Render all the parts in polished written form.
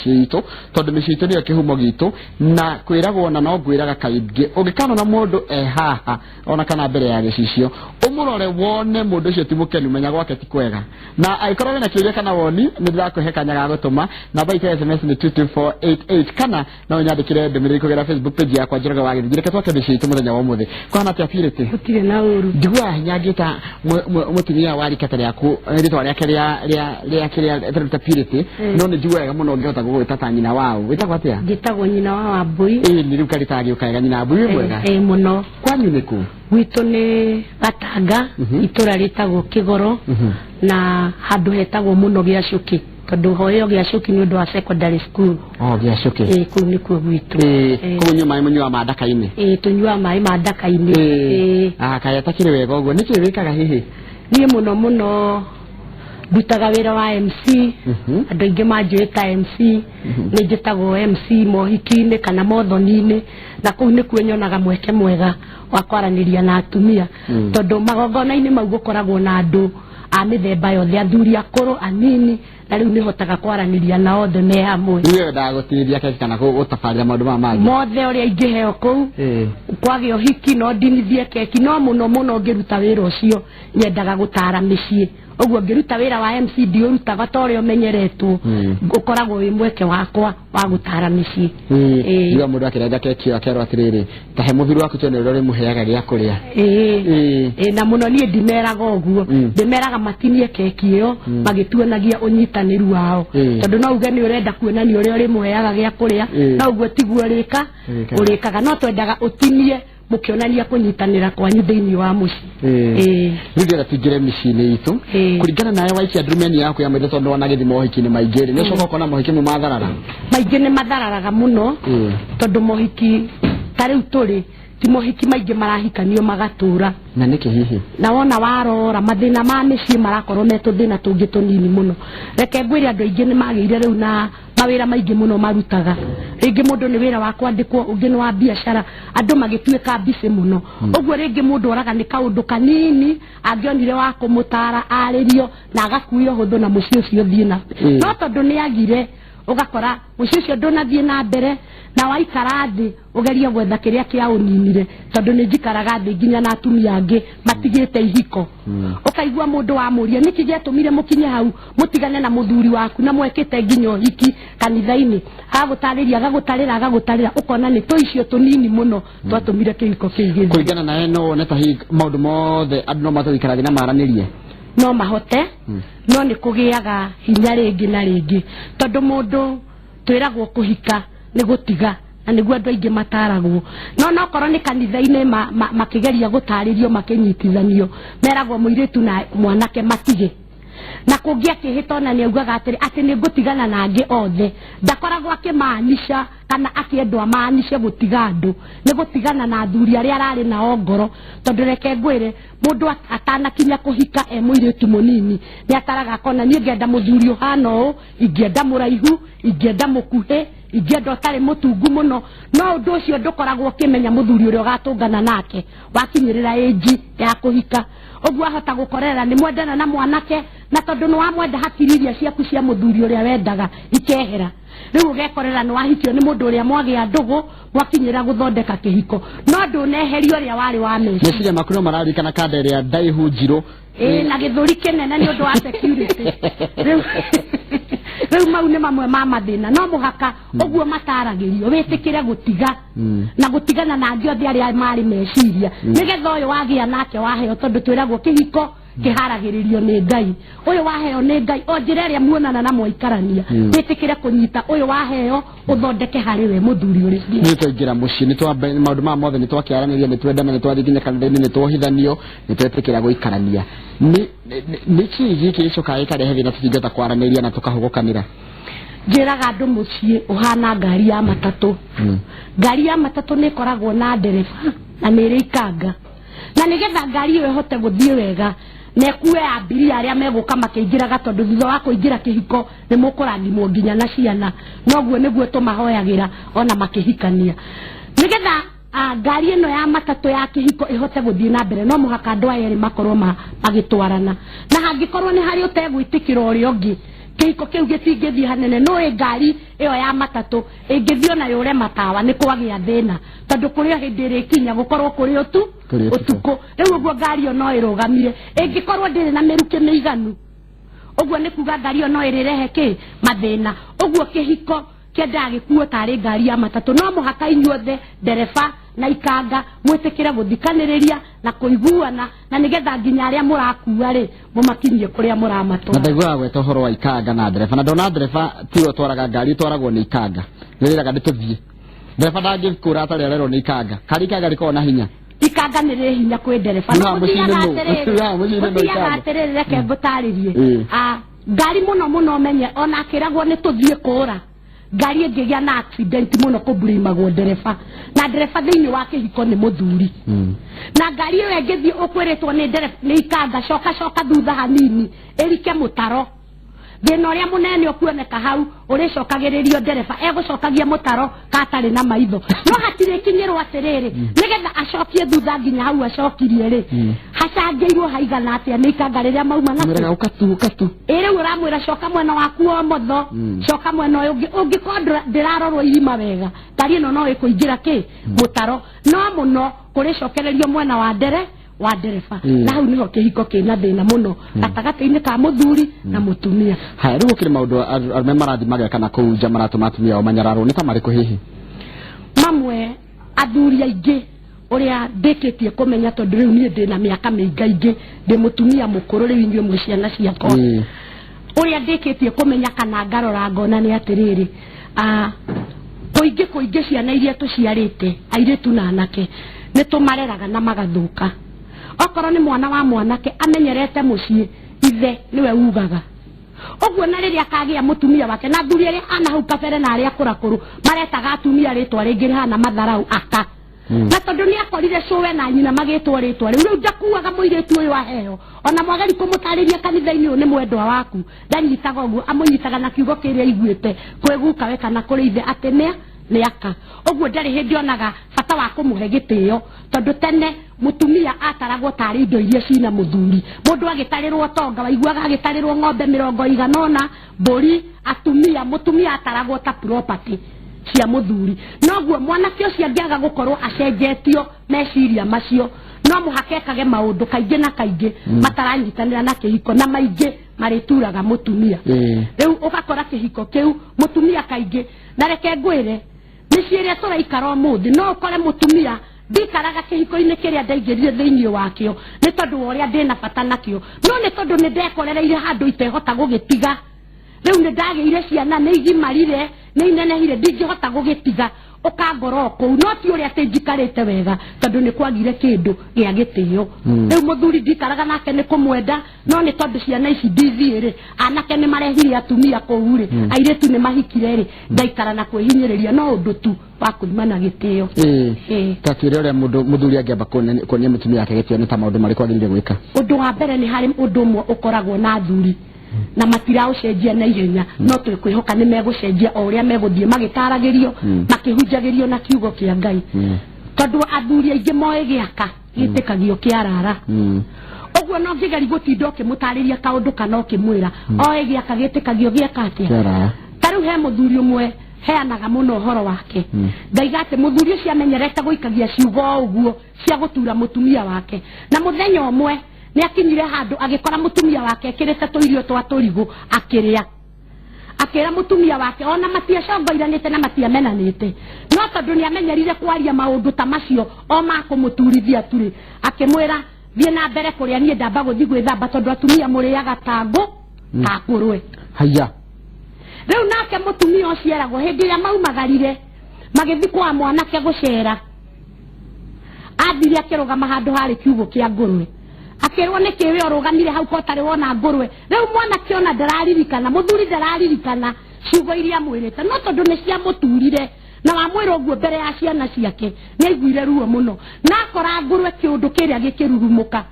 Mĩciĩ itũ, tondũ mĩciĩ itũ nĩyo kĩhumo gitũ, na kwĩragwo na no ngwĩraga kaingĩ, ũngĩkanona mũndũ e haha ona kana mbere ya gĩcicio, ũmũrore wone mũndũ ũcio ti mũkenu, menya gwake ti kwega. Na angĩkorwo wĩna kĩũria kana woni, nĩ ndĩrakũhe kanya ga gũtũma. Namba itũ ya SMS nĩ 22488, kana no ũnyandĩkĩre ndũmĩrĩri kũgerera Facebook page yakwa, Njoroge wa Gĩthinji. Reke twake mĩciĩ itũ mũthenya wa ũmũthĩ. Kũhana atĩa, Purity? Gũtirĩ na ũru. Njiguaga hinya ngĩta mũtumia wa rika ta rĩaku rĩtwa rĩake rĩa kĩrĩa ta Purity. No nĩ njiguaga wega mũno ngĩhota gũgwĩta ta nyina wao. Wĩtagwo atĩa? Njĩtagwo nyina wa Wambũi. Ĩĩ, nĩ rĩu karĩtagĩũka wega. Nyina Wambũi, wĩ mwega? Ĩ mũno. Kwanyu nĩ kũ? Gwitũ nĩ Gatanga, itũra rĩtagwo Kĩgoro, na handũ hetagwo mũno Gĩacũkĩ, tondũ hoyo Gĩacũki nĩ ũndũ wa secondary school. Oh, Gĩacũkĩ. Ĩ, kũu nĩkuo gwitũ. Ĩĩ, kũu nyua maĩ, mũnyuaga ma ndaka-inĩ? Ĩ, tũnyuaga maĩ ma ndaka-inĩ. Ĩĩ. Ah, kaĩ atakĩrĩ wega ũguo, nĩkĩ wĩkaga hihi? Niĩ mũno mũno ndutaga wĩra wa MC. Andũ aingĩ manjũĩ ta MC. Nĩ njĩtagwo MC mohiki-inĩ kana mothoni-inĩ, na kũu nĩkuo nyonaga mweke mwega wa kwaranĩria na atumia, tondũ magongona-inĩ mau gũkoragwo na andũ a mĩthemba yothe, athuri akũrũ, anini, na rĩu nĩhotaga kwaranĩria nao othe me hamwe. Rĩu we wendaga gũtinithia keki kana gũtabarĩra maũndũ maya mangĩ? Mothe ũrĩa ingĩheo kũu. Kwagĩa ũhiki no ndinithie keki, no mũno mũno ngĩruta wĩra ũcio nyendaga gũtara mĩciĩ. Ũguo ngĩruta wĩra wa MC ndiũrutaga ta ũrĩa ũmenyeretwo. Ũkoragwo wĩ mweke wakwa wa gũtara mĩciĩ. Ndiga mũndũ akĩrenga keki ĩyo akerwo atĩrĩrĩ, ta he mũthuri waku tuone ũrĩa ũrĩmũheaga gĩa kũrĩa. Ĩĩ, na mũno niĩ ndimeraga ũguo. Ndĩmeraga matinie keki ĩyo magĩtuonagia ũnyitanĩru wao, tondũ no uge nĩ ũrenda kuonania ũrĩa ũrĩmũheaga gĩa kũrĩa, no ũguo tiguo ũrĩka. Ũrĩkaga. Ũrĩkaga, no twendaga ũtinie mũkĩonania kũnyitanĩra kwanyu thĩinĩ wa mũciĩ. Rĩu ndĩrenda tũingĩre mĩciĩ-inĩ itũ. Kũringana nawe, waikia ndurumeni yaku ya maitho, tondũ wana gĩthiĩ mohiki-inĩ maingĩ rĩ, nĩ ũcoka ũkona mohiki mo matharara? Maingĩ nĩ mathararaga mũno, tondũ mohiki ta rĩu tũrĩ ti mohiki maingĩ marahikanio magatũra. Na nĩkĩ hihi? Na wona warora mathĩna ma mĩciĩ marakorwo me tũthĩna tũngĩ tũnini mũno. Reke ngwĩre, andũ aingĩ nĩ magĩire rĩu na mawĩra maingĩ mũno marutaga. Rĩngĩ mũndũ nĩ wĩra wa kwandĩkwo, ũngĩ nĩ wa biacara, andũ magĩtuĩka mbicĩ mũno. Ũguo rĩngĩ mũndũ oraga nĩ kaũndũ kanini angĩonire wa kũmũtara arĩrio na agakuio hũthũ na mũciĩ ũcio ũthiĩ na no tondũ nĩ agire, ũgakora mũciĩ ũcio ndũnathiĩ na mbere. Na waikara thĩ ũgerie gwetha kĩrĩa kĩa ũninire, tondũ nĩ njikaraga thĩ nginya na atumia angĩ matigĩte ihiko, ũkaigua mũndũ wamũria, nĩkĩ gĩatũmire mũkinye hau mũtigane na mũthuri waku na mwekĩte nginya ũhiki kanitha-inĩ? Agagũtarĩria, agagũtarĩra, agagũtarĩra, ũkona nĩ tũ icio tũnini mũno twatũmire kĩhiko kĩu gĩthire. Kũringana nawe, no wone ta hihi maũndũ mothe andũ no mahote gũikara thĩ na maranĩrie? No mahote, no nĩ kũgĩaga hinya rĩngĩ na rĩngĩ, tondũ mũndũ twĩragwo kũhika nĩ gũtiga, na nĩguo andũ aingĩ mataragwo. No nokorwo nĩ kanitha-inĩ makĩgeria gũtarĩrio, makĩnyitithanio, meragwo mũirĩtu na mwanake matige, na kũngĩ akĩhĩta ona nĩ augaga atĩrĩ atĩ nĩ ngũtigana na angĩ othe. Ndakoragwo akĩmaanisha kana akĩendwo amaanishe gũtiga andũ, nĩ gũtigana na athuri arĩa ararĩ nao ngoro. Tondũ reke ngwĩre, mũndũ atanakinya kũhika e mũirĩtu mũnini nĩ ataraga akona, niĩ ngenda mũthuri ũhana ũũ, ingĩenda mũraihu, ingĩenda mũkuhĩ, ingĩenda ũtarĩ mũtungu mũno. No ũndũ ũcio ndũkoragwo ũkĩmenya mũthuri ũrĩa ũgatũngana nake wakinyĩrĩra ĩnji ya kũhika. Ũguo ahota gũkorera nĩ mwendana na mwanake, na tondũ nĩ wamwenda, hakiri iria ciaku cia mũthuri ũrĩa wendaga ikehera. Rĩu ũgekorera nĩ wahikio nĩ mũndũ ũrĩa mwagĩa ndũgũ, mwakinyĩra gũthondeka kĩhiko, no ndũneheria ũrĩa warĩ wa meciria. Meciria maku no mararirikana kanda ĩrĩa ndaihu njirũ. Ĩĩ, na gĩthũri kĩnene nĩ ũndũ wa security. Rĩu mau nĩ mamwe ma mathĩna. No mũhaka ũguo mataragĩrio wĩtĩkĩre gũtiga na gũtigana na angĩ othe arĩa marĩ meciria, nĩgetha ũyũ wagĩa nake waheo, tondũ twĩragwo kĩhiko kĩharagĩrĩrio nĩ Ngai. Ũyũ waheo nĩ Ngai, o njĩra ĩrĩa muonana na mwaikarania, wĩtĩkĩre kũnyita ũyũ waheo, ũthondeke harĩ we mũthuri ũrĩ. Nĩ twaingĩra mũciĩ, nĩ twambe maũndũ maya mothe, nĩ twakĩaranĩria, nĩ twendana, nĩ twathiĩ nginya kanitha-inĩ, nĩ twohithanio, nĩ twetĩkĩra gũikarania. Nĩ kĩĩ gĩkĩ gĩcokaga gĩkarehe thĩna tũtingĩhota kwaranĩria na tũkahũgũkanĩra? Njĩraga andũ mũciĩ ũhana ngari ya matatũ. Ngari ya matatũ nĩ ĩkoragwo na ndereba na nĩ ĩrĩ ikanga, na nĩgetha ngari ĩyo ĩhote gũthiĩ wega na ĩkue abiria arĩa megũka makĩingĩraga, tondũ thutha wa kũingĩra kĩhiko nĩ mũkũrathimwo nginya na ciana, noguo nĩguo tũmahoyagĩra ona makĩhikania. Nĩgetha ngari ĩno ya matatũ ya kĩhiko ĩhote gũthiĩ na mbere, no mũhaka andũ aya erĩ makorwo magĩtwarana, na hangĩkorwo nĩ harĩ ũtegwĩtĩkĩra ũrĩa ũngĩ. Kĩhiko kĩu gĩtingĩthiĩ hanene. Nũĩ ngari ĩyo ya matatũ ĩngĩthiĩ ona yũre matawa nĩ kwagĩa thĩna, tondũ kũrĩ o hĩndĩ ĩrĩkinya gũkorwo kũrĩ Kũrĩ ũtukũ. Ũtukũ. Rĩu ũguo ngari ĩyo no ĩrũgamire ĩngĩkorwo ndĩrĩ na mĩrukĩ mĩiganu. Ũguo nĩ kuga ngari ĩyo no ĩrĩrehe kĩ mathĩna. Ũguo kĩhiko kĩendaga gĩkuo tarĩ ngari ya matatũ. No mũhaka inyuothe, ndereba na ikanga, mwĩtĩkĩre gũthikanĩrĩria na kũiguana, na nĩgetha nginya arĩa mũrakua rĩ, mũmakinyie kũrĩa Na mũramatwara. Ndaiguaga gweta ũhoro wa ikanga na ndereba, na ndona ndereba tiwe ũtwaraga ngari, ĩtwaragwo nĩ ikanga. Nĩrĩraga nĩ tũthiĩ. Ndereba ndangĩkũra atarĩ arerwo nĩ ikanga. Karĩ ikanga rĩkoragwo na hinya? Ikanga nĩ rĩ hinya kwĩ ndereba. Haha mũciĩ-inĩ nũ? Haha mũciĩ-inĩ nũ? Gũthiaga Ikanga? atĩrĩrĩ, reke ngũtarĩrie. Ngari mũno mũno menye ona akĩragwo nĩ tũthiĩ kũra, ngari ĩngĩgĩa na accident mũno kũburimagwo ndereba, na ndereba thĩinĩ wa kĩhiko nĩ mũthuri. Na ngari ĩyo ĩngĩthiĩ ũkwĩrĩtwo nĩ ndereba nĩ ikanga, coka coka thutha hanini, ĩrike mũtaro, thĩna ũrĩa mũnene ũkuoneka hau ũrĩcokagĩrĩrio ndereba. Egũcokagia mũtaro katarĩ na maitho, no hatirĩkinyĩrwo atĩrĩrĩ, nĩgetha acokie thutha nginya hau acokirie rĩ, hacangĩirwo haigana atĩa nĩ ikanga rĩrĩa mauma na Mwĩraga ũka tu, ũka tu. Ĩ rĩu ũramwĩra coka mwena waku wa ũmotho, coka mwena ũyũ ũngĩ. Ũngĩkorwo ndĩrarorwo irima wega, ngari ĩno no ĩkũingĩra kĩ mũtaro. No mũno kũrĩcokererio mwena wa ndereba. Na hau nĩho kĩhiko kĩna thĩna mũno gatagatĩ-inĩ ka mũthuri na mũtumia. Haya, rĩu gũkĩrĩ maũndũ arũme marathiĩ mageka na kũu nja maratũma atumia ao manyararwo, nĩ ta marĩkũ hihi? Mamwe, athuri aingĩ, ũrĩa ndĩkĩtie kũmenya, tondũ rĩu niĩ ndĩna mĩaka mĩingaingĩ, ndĩ mũtumia mũkũrũ rĩu, inyuĩ mwĩ ciana ciakwa, ũrĩa ndĩkĩtie kũmenya kana ngarora ngona nĩ atĩrĩrĩ, kũingĩ kũingĩ ciana iria tũciarĩte, airĩtu na anake, nĩ tũmareraga na magathũka. Okorwo nĩ mwana wa mwanake, amenyerete mũciĩ ithe nĩwe ugaga ũguo, na rĩrĩa akagĩa mũtumia wake, na athuri arĩa ana hau kabere na arĩa akũrakũrũ maretaga atumia rĩtwa rĩngĩ rĩhana matharau, aka. Na tondũ nĩ akorire cũwe na nyina magĩtwo rĩtwa rĩu, rĩu ndakuaga mũirĩtu ũyũ aheo. Ona mwageri kũmũtarĩria kanitha-inĩ, ũyũ nĩ mwendwa waku, ndanyitaga ũguo. Amũnyitaga na kiugo kĩrĩa aiguĩte kwĩ gukawe kana kũrĩ ithe atĩ nĩ aka. Ũguo ndarĩ hĩndĩ onaga bata wa kũmũhe gĩtĩo, tondũ tene mũtumia ataragwo tarĩ indo iria cina mũthuri. Mũndũ agĩtarĩrwo tonga, waiguaga agĩtarĩrwo ng'ombe mĩrongo igana ũna, mbũri, atumia. Mũtumia ataragwo ta property cia mũthuri. Noguo mwanake ũcio angĩaga gũkorwo acenjetio meciria macio, no mũhaka ekage maũndũ kaingĩ na kaingĩ mataranyitanĩra na kĩhiko, na maingĩ marĩturaga mũtumia. Rĩu ũgakora kĩhiko kĩu mũtumia kaingĩ, na reke ngwĩre, mĩciĩ ĩrĩa tũraikara ũmũthĩ, no ũkore mũtumia ndikaraga kĩhiko-inĩ kĩrĩa ndaingĩrire thĩinĩ wakĩo nĩ tondũ wa ũrĩa ndĩna bata nakĩo, no nĩ tondũ nĩ ndekorereire handũ itehota gũgĩtiga. Rĩu nĩ ndagĩire ciana, nĩ igimarire, nĩ inenehire, ndingĩhota gũgĩtiga, ũkangora o kũu. No ti ũrĩa atĩ njikarĩte wega, tondũ nĩ kwagire kĩndũ gĩa gĩtĩo. Rĩu mũthuri ndikaraga nake nĩ kũmwenda, no nĩ tondũ ciana ici ndithiĩ rĩ, anake nĩ marehire atumia kũu rĩ, airĩtu nĩ mahikire rĩ, ngaikara na kwĩhinyĩrĩria, no ũndũ tu wa kũimana gĩtĩo. Ta twĩre ũrĩa mũndũ mũthuri angĩamba kuonia mũtumia wake gĩtĩo, nĩ ta maũndũ marĩkũ agĩrĩire gwĩka? Ũndũ wa mbere, nĩ harĩ ũndũ ũmwe ũkoragwo na athuri na matiraũcenjia na ihenya, no twĩkwĩhoka nĩ megũcenjia o ũrĩa megũthiĩ magĩtaragĩrio, makĩhunjagĩrio na kiugo kĩa Ngai, tondũ athuri aingĩ moĩ gĩaka gĩtĩkagio kĩarara. Ũguo no ngĩgeri gũtinda ũkĩmũtarĩria kaũndũ kana ũkĩmwĩra, oĩ gĩaka gĩtĩkagio gĩeka atĩa? Kĩarara. Ta rĩu he mũthuri ũmwe heanaga mũno ũhoro wake. Ngaiga atĩ mũthuri ũcio amenyerete gũikagia ciugo o ũguo cia gũtura mũtumia wake, na mũthenya ũmwe nĩ akinyire handũ agĩkora mũtumia wake ekĩrĩte tũirio twa tũrigũ akĩrĩa. Akĩra mũtumia wake, ona matiacongoiranĩte na matiamenanĩte, no tondũ nĩ amenyerire kwaria maũndũ ta macio o ma kũmũturithia turĩ, akĩmwĩra, "Thiĩ na mbere kũrĩa, niĩ ndamba gũthiĩ gwĩthamba, tondũ atumia mũrĩaga ta ngũ ta ngũrwe." Haya. Rĩu nake mũtumia ũcio eragwo hĩndĩ ĩrĩa maumagarire magĩthiĩ kwa mwanake gũcera, athire akĩrũgama handũ harĩ kiugũ kĩa ngũrwe. Akĩrwo, "Nĩ kĩĩ we ũrũgamire hau ko ũtarĩ wona ngũrwe?" Rĩu mwanake ona ndararirikana, mũthuri ndararirikana ciugo iria amwĩrĩte, no tondũ nĩ ciamũturire na wamwĩra ũguo mbere ya ciana ciake, nĩ aiguire ruo mũno. Na akora ngũrwe kĩũndũ kĩrĩa gĩkĩrurumũka,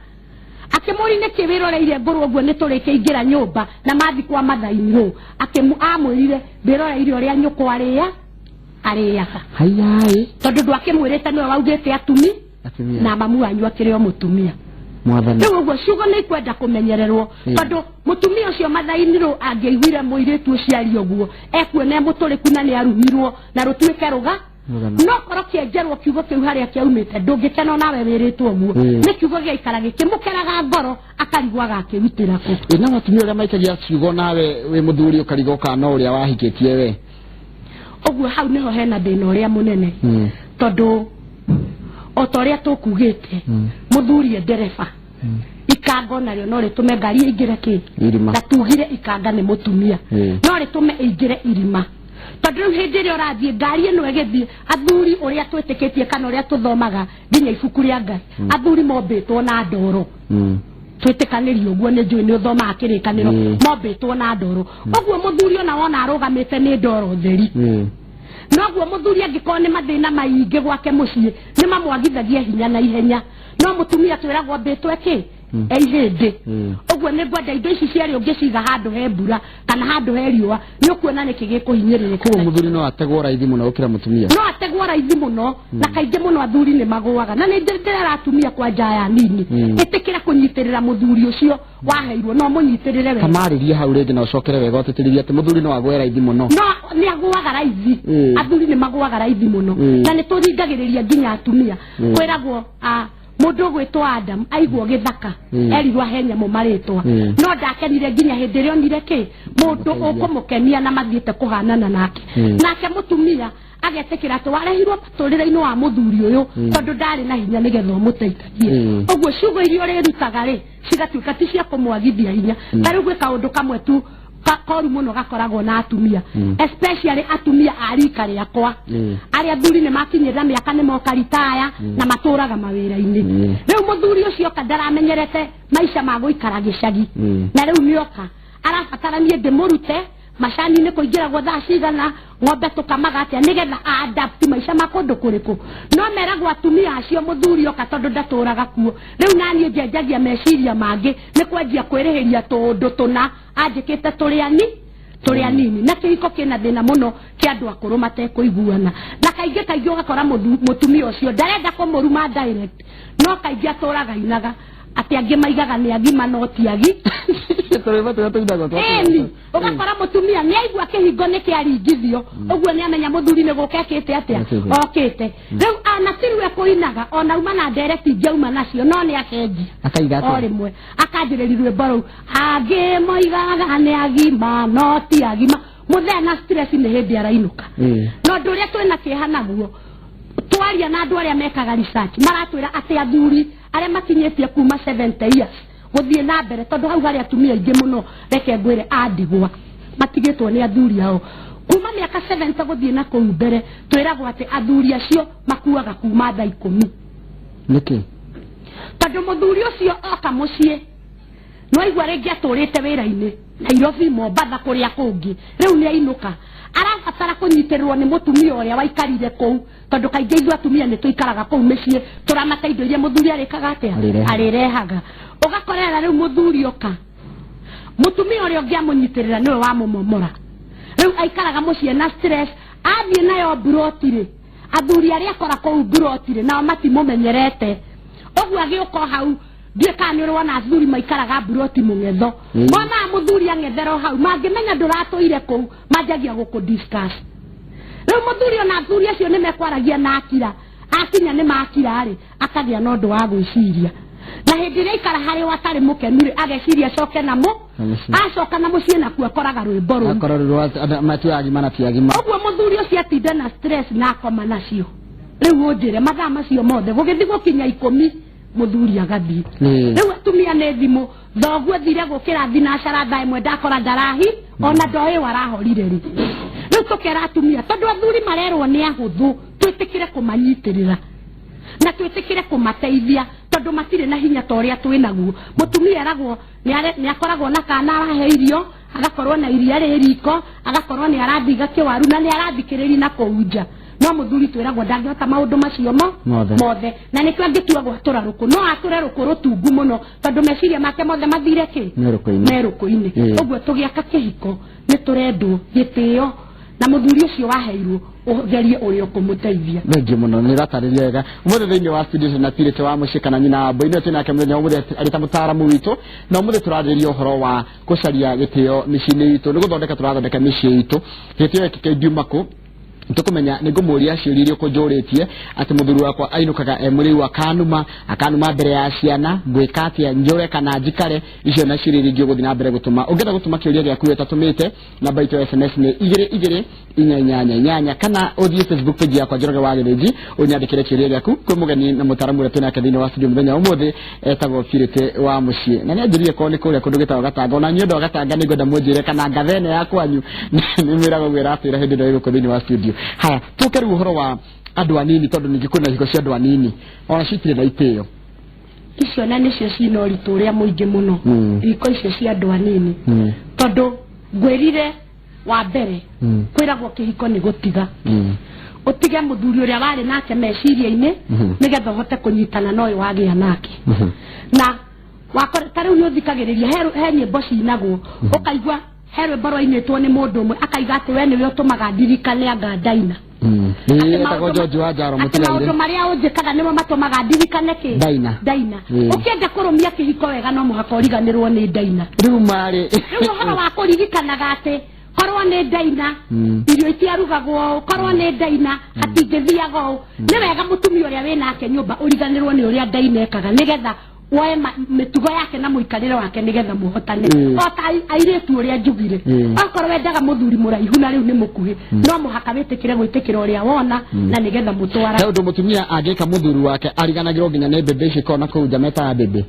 akĩmũri, "Nĩkĩ wĩroreire ngũrwe ũguo? Nĩ tũrĩkĩingĩra nyũmba." Na mathi kwa mathainirwo, amwĩrire, "Ndĩroreire ũrĩa nyũkwa arĩa arĩaga." Hayaĩ. Tondũ ndwakĩmwĩrĩte nĩwe waugĩte Atumia. na mamu wanyu akĩrĩ o mũtumia. Mwathani. Rĩu ũguo ciugo nĩ ikwenda kũmenyererwo, tondũ mũtumia ũcio mathainĩ rũ angĩaiguire mũirĩtu ũcio aria ũguo, ekuona e mũtũrĩku na nĩ arumirwo na rũtuĩke rũga. Rũgano. No korwo kĩenjerwo kiugo kĩu harĩa kĩaumĩte, ndũngĩkena onawe wĩrĩtwo ũguo. Nĩ kiugo gĩaikara gĩkĩmũkeraga ngoro, akarigwo agakĩrutĩra kũ. Ĩ na atumia ũrĩa maikagia ciugo, nawe wĩ mũthuri ũkarigwo kana no ũrĩa wahikĩtie we. Ũguo hau nĩho hena thĩna ũrĩa mũnene, tondũ o ta ũrĩa tũkugĩte, mũthuri e ndereba, ikanga onarĩo no rĩtũme ngari ĩingĩre kĩ? Irima. Na tugire ikanga nĩ mũtumia. No rĩtũme ĩingĩre irima, tondũ rĩu hĩndĩ ĩrĩa ũrathiĩ ngari ĩno ĩgĩthiĩ, athuri ũrĩa twĩtĩkĩtie kana ũrĩa tũthomaga nginya ibuku rĩa Ngai, athuri mombĩtwo na ndoro. Twĩtĩkanĩrie ũguo, nĩ njũĩ nĩ ũthomaga kĩrĩkanĩro. Mombĩtwo na ndoro, ũguo mũthuri ona wona arũgamĩte nĩ ndoro theri. Noguo mũthuri angĩkorwo nĩ mathĩna maingĩ gwake mũciĩ, nĩ mamwagithagia hinya na ihenya, no mũtumia twĩragwo mbĩtwo ĩkĩ e ihĩndĩ. Ũguo nĩ ngwenda indo ici cierĩ ũngĩciga handũ he mbura kana handũ he riũa, nĩ ũkuona nĩkĩ gĩkũhinyĩrĩrĩka. Koguo mũthuri no ategwo raithi mũno gũkĩra mũtumia. No ategwo raithi mũno, na kaingĩ mũno athuri nĩ magũaga, na nĩ ndĩrera atumia kwanja aya nini, ĩtĩkĩra kũnyitĩrĩra mũthuri ũcio waheirwo, no mũnyitĩrĩre wega. Tamarĩrie hau rĩngĩ na ũcokere wega ũtĩtĩrithie atĩ mũthuri no agwe raithi mũno. No nĩ agũaga raithi. Athuri nĩ magũaga raithi mũno. Na nĩ tũringagĩrĩria nginya atumia. Kwĩragwo mũndũ ũgwĩtwo Adam aigwo gĩthaka, erirwo ahe nyamũ marĩtwa, no ndakenire nginya hĩndĩ ĩrĩa onire kĩ mũndũ ũkũmũkenia na mathiĩte kũhanana nake. Nake mũtumia agetĩkĩra atĩ warehirwo mũtũrĩre-inĩ wa mũthuri ũyũ tondũ ndarĩ na hinya, nĩgetha ũmũteithagie. Ũguo ciugo iria ũrĩrutaga rĩ, cigatuĩka ti cia kũmwagithia hinya. Ta rĩu gwĩ kaũndũ kamwe tu koru mũno gakoragwo na atumia, especially atumia a rika rĩakwa, arĩa athuri nĩ makinyĩrĩra mĩaka nĩ moka ritaya na matũraga mawĩra-inĩ. Rĩu mũthuri ũcio oka ndaramenyerete maica ma gũikara gĩcagi, na rĩu nĩoka arabatara niĩ ndĩmũrute macani-inĩ kũingĩragwo thaa cigana, ng'ombe tũkamaga atĩa, nĩgetha adapt maica ma kũndũ kũrĩkũ. No meragwo atumia acio mũthuri oka, tondũ ndatũraga kuo, rĩu naniĩ njenjagia meciria mangĩ, nĩ kwanjia kwĩrĩhĩria tũũndũ tũna anjĩkĩte tũrĩ ani tũrĩ anini, na kĩhiko kĩna thĩna mũno kĩa andũ akũrũ matekũiguana. Na kaingĩ kaingĩ ũgakora mũtumia ũcio ndarenda kũmũruma direct, no kaingĩ atũraga inaga atĩ angĩ maigaga nĩ agima no ti agi. Tũrĩmba tũrĩa tũinagwo twa. Ĩni, ũgakora mũtumia nĩ aigua kĩhingo nĩ kĩaringithio, ũguo nĩ amenya mũthuri nĩ gũka ekĩte atĩa. Okĩte. Okĩte. Rĩu anatiriwe kũinaga ona uma na ndereti ingĩauma nacio, no nĩ acenjia. Akaiga O atĩa? Rĩmwe akanjĩrĩria rwĩmbo rũu, angĩ moigaga nĩ agima no ti agima. Mũthee na stress nĩ hĩndĩ arainũka. Na ũndũ ũrĩa twĩna kĩeha naguo, twaria na andũ arĩa mekaga research, maratwĩra atĩ athuri arĩa makinyĩtie kuma 70 years gũthiĩ na mbere, tondũ hau harĩ atumia aingĩ mũno, reke ngwĩre, andigwa matigĩtwo nĩ athuri ao kuma mĩaka 70 gũthiĩ na kũu mbere, twĩragwo atĩ athuri acio makuaga kuma thaa 10. Nĩkĩ? Tondũ mũthuri ũcio oka mũciĩ, nĩwaigua rĩngĩ atũrĩte wĩra-inĩ Nairobi, Mombatha, kũrĩa kũngĩ, rĩu nĩ ainũka, arabatara kũnyitĩrĩrwo nĩ mũtumia ũrĩa waikarire kũu, tondũ kaingĩ ithuĩ atumia nĩ tũikaraga kũu mĩciĩ tũramata indo iria mũthuri arĩkaga atĩa? Arĩrehaga. Arĩrehaga. Ũgakorera rĩu mũthuri oka, mũtumia ũrĩa ũngĩ amũnyitĩrĩra nĩwe wamũmomora. Rĩu aikaraga mũciĩ na stress, athiĩ nayo mburoti rĩ, athuri arĩa akora kũu mburoti rĩ, nao matimũmenyerete, ũguo agĩũka o hau, ndiũĩ kana nĩ ũrĩ wona athuri maikaraga mburoti mũng'etho. Monaga mũthuri ang'ethera o hau, mangĩmenya ndũratũire kũu, manjagia gũkũ discuss. Rĩu mũthuri ona athuri acio nĩ mekwaragia na akira, akinya nĩ makira rĩ, akagĩa na ũndũ wa gwĩciria, na hĩndĩ ĩrĩa aikara harĩ o atarĩ mũkenu rĩ, ageciria acoke na mũ Na mũciĩ. Acoka na mũciĩ nakuo akoraga rwĩmbo rũu. Akora rũrũ matu agima na ti agima. Ũguo mũthuri ũcio atinda na stress na akoma nacio. Rĩu ũnjĩre, mathaa macio mothe gũgĩthiĩ gũkinya 10, mũthuri agathiĩ. Rĩu atumia nĩ thimũ, thoguo thire gũkĩra thinacara thaa 1, ndakora ndarahi ona ndoĩ warahorire rĩ. Rĩu tũkera atumia, tondũ athuri marerwo nĩ ahũthũ, twĩtĩkĩre kũmanyitĩrĩra na twĩtĩkĩre kũmateithia, tondũ matirĩ na hinya ta ũrĩa twĩ naguo. Mũtumia eragwo nĩ akoragwo na kana arahe irio, agakorwo na iria rĩ riko, agakorwo nĩ arathiga kĩwaru na nĩ arathikĩrĩria na kũu nja, no mũthuri twĩragwo ndangĩhota maũndũ macio mo Mothe. Mothe. Na nĩkĩo angĩtua gwatũra rũkũ, no atũre rũkũ rũtungu mũno, tondũ meciria make mothe mathire kĩ? Me rũkũ-inĩ. Me rũkũ-inĩ. Ũguo tũgĩaka kĩhiko nĩ tũrendwo gĩtĩo. Na mũthuri ũcio waheirwo ũgerie ũrĩa ũkũmũteithia. Thengiũ mũno, nĩ ũratarĩria wega. Ũmũthĩ thĩinĩ wa studio na Purity wa mũciĩ kana nyina wa Mbũi, nĩwe twĩ nake mũthenya wa ũmũthĩ arĩ ta mũtaaramu witũ, na ũmũthĩ tũrarĩrĩria ũhoro wa gũcaria gĩtĩo mĩciĩ-inĩ itũ. Nĩ gũthondeka tũrathondeka mĩciĩ itũ. Gĩtĩo gĩkĩ kĩngiuma kũ? Tũkũmenya nĩ ngũmũria ciũria iria ũkũnjũrĩtie, atĩ mũthuri wakwa ainũkaga e mũrĩu, akanuma, akanuma mbere ya ciana, ngwĩka atĩa, njũre kana njikare? Icio na ciũria iria ingĩ ũgũthiĩ na mbere gũtũma. Ũngĩenda gũtũma kĩũria gĩaku ũtatũmĩte, namba itũ ya SMS nĩ 22488, kana ũthiĩ Facebook page yakwa Njoroge wa Gĩthĩnji ũnyandĩkĩre kĩũria gĩaku kwĩ mũgeni na mũtaaramu ũrĩa twĩ nake thĩinĩ wa studio mũthenya wa ũmũthĩ, etagwo Purity wa mũciĩ, na nĩ anjĩrire korwo nĩ kũrĩa kũndũ gĩtagwo Gatanga. Ona inyuĩ andũ a Gatanga nĩ ngwenda mũnjĩre kana ngatha ĩno ya kwanyu nĩ mwĩraga ũguo ĩratwĩra hĩndĩ ĩno ĩgũkũ thĩinĩ wa studio. Haya, tũke rĩu ũhoro wa andũ anini, tondũ ningĩ kwĩna ihiko cia andũ anini ona citirĩ na itĩo. Icio na nĩcio ciina ũritũ ũrĩa mũingĩ mũno, ihiko icio cia andũ anini, tondũ ngwĩrire wa mbere, kwĩragwo kĩhiko nĩ gũtiga, ũtige mũthuri ũrĩa warĩ nake meciria-inĩ, nĩgetha ũhote kũnyitana na ũyũ wagĩa nake. Na wakora ta rĩu nĩ ũthikagĩrĩria he nyĩmbo cinagwo, ũkaigua he rwĩmbo rwainĩtwo nĩ mũndũ ũmwe akaiga atĩ we nĩwe ũtũmaga ndirikane anga ndaina. Atĩ etagwo George wa Njaro. Atĩ maũndũ mũtigaire marĩa ũnjĩkaga nĩmo matũmaga ndirikane kĩ? Ndaina. Ndaina. Ũkĩenda kũrũmia kĩhiko wega, no mũhaka ũriganĩrwo nĩ ndaina. Rĩu marĩ Rĩu ũhoro wa kũririkanaga atĩ korwo nĩ ndaina, irio itiarugagwo ũũ, korwo nĩ ndaina hatingĩthiaga ũũ. Nĩ wega mũtumia ũrĩa wĩ nake nyũmba ũriganĩrwo nĩ ũrĩa ndaina ekaga, nĩgetha woe mĩtugo yake na mũikarĩre wake, nĩgetha mũhotane. O ta airĩtu ũrĩa njugire, okorwo wendaga mũthuri mũraihu na rĩu nĩ mũkuhĩ, no mũhaka wĩtĩkĩre gwĩtĩkĩra ũrĩa wona, na nĩgetha mũtwara. He ũndũ mũtumia angĩka mũthuri wake ariganagĩrwo nginya nĩ mbĩmbĩ ici kona kũu nja metaga mbĩmbĩ.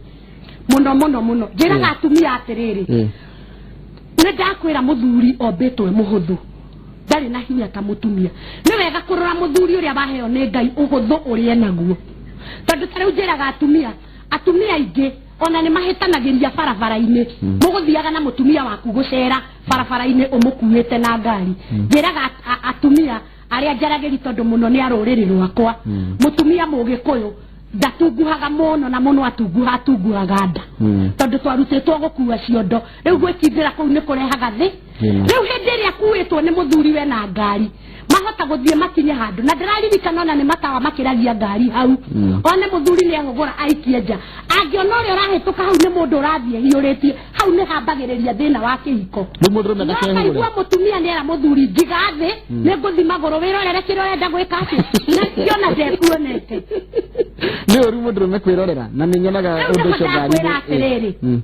Mũno mũno mũno. Njĩraga atumia atĩrĩrĩ, nĩ ndakwĩra mũthuri ombĩtwo e mũhũthũ, ndarĩ na hinya ta mũtumia. Nĩ wega kũrora mũthuri ũrĩa waheo nĩ Ngai ũhũthũ ũrĩa enaguo, tondũ ta rĩu njĩraga atumia, atumia aingĩ ona nĩ mahĩtanagĩria barabara-inĩ. Mũgũthiaga na mũtumia waku gũcera barabara-inĩ ũmũkuĩte na ngari. Njĩraga atumia arĩa njaragĩri, tondũ mũno nĩ a rũrĩrĩ rwakwa, mũtumia mũgĩkũyũ ndatunguhaga mũno, na mũno atunguha atunguhaga nda, tondũ twarutĩtwo gũkua ciondo. Rĩu gwĩkindĩra kũu nĩ kũrehaga thĩ. Rĩu hĩndĩ ĩrĩa akuĩtwo nĩ mũthuri we na ngari, mahota gũthiĩ makinye handũ na ndĩraririkana ona nĩ matawa makĩragia ngari hau, one mũthuri nĩ ehũgũra aikie nja, angĩona ũrĩa ũrahĩtũka hau nĩ mũndũ ũrathiĩ hiũrĩtie, hau nĩ hambagĩrĩria thĩna wa kĩhiko. Rĩu mũndũrũme No ndakehũgũre. kaigua mũtumia nĩ era mũthuri, njiga thĩ, nĩ ngũthi magũrũ, wĩrorere kĩrĩa ũrenda gwĩka atĩ na kĩona ndekuonete. Nĩ ũru mũndũrũme kwĩrorera, na nĩ nyonaga Rĩu ũndũ nĩho ũcio ndakwĩra ngari-inĩ. atĩrĩrĩ,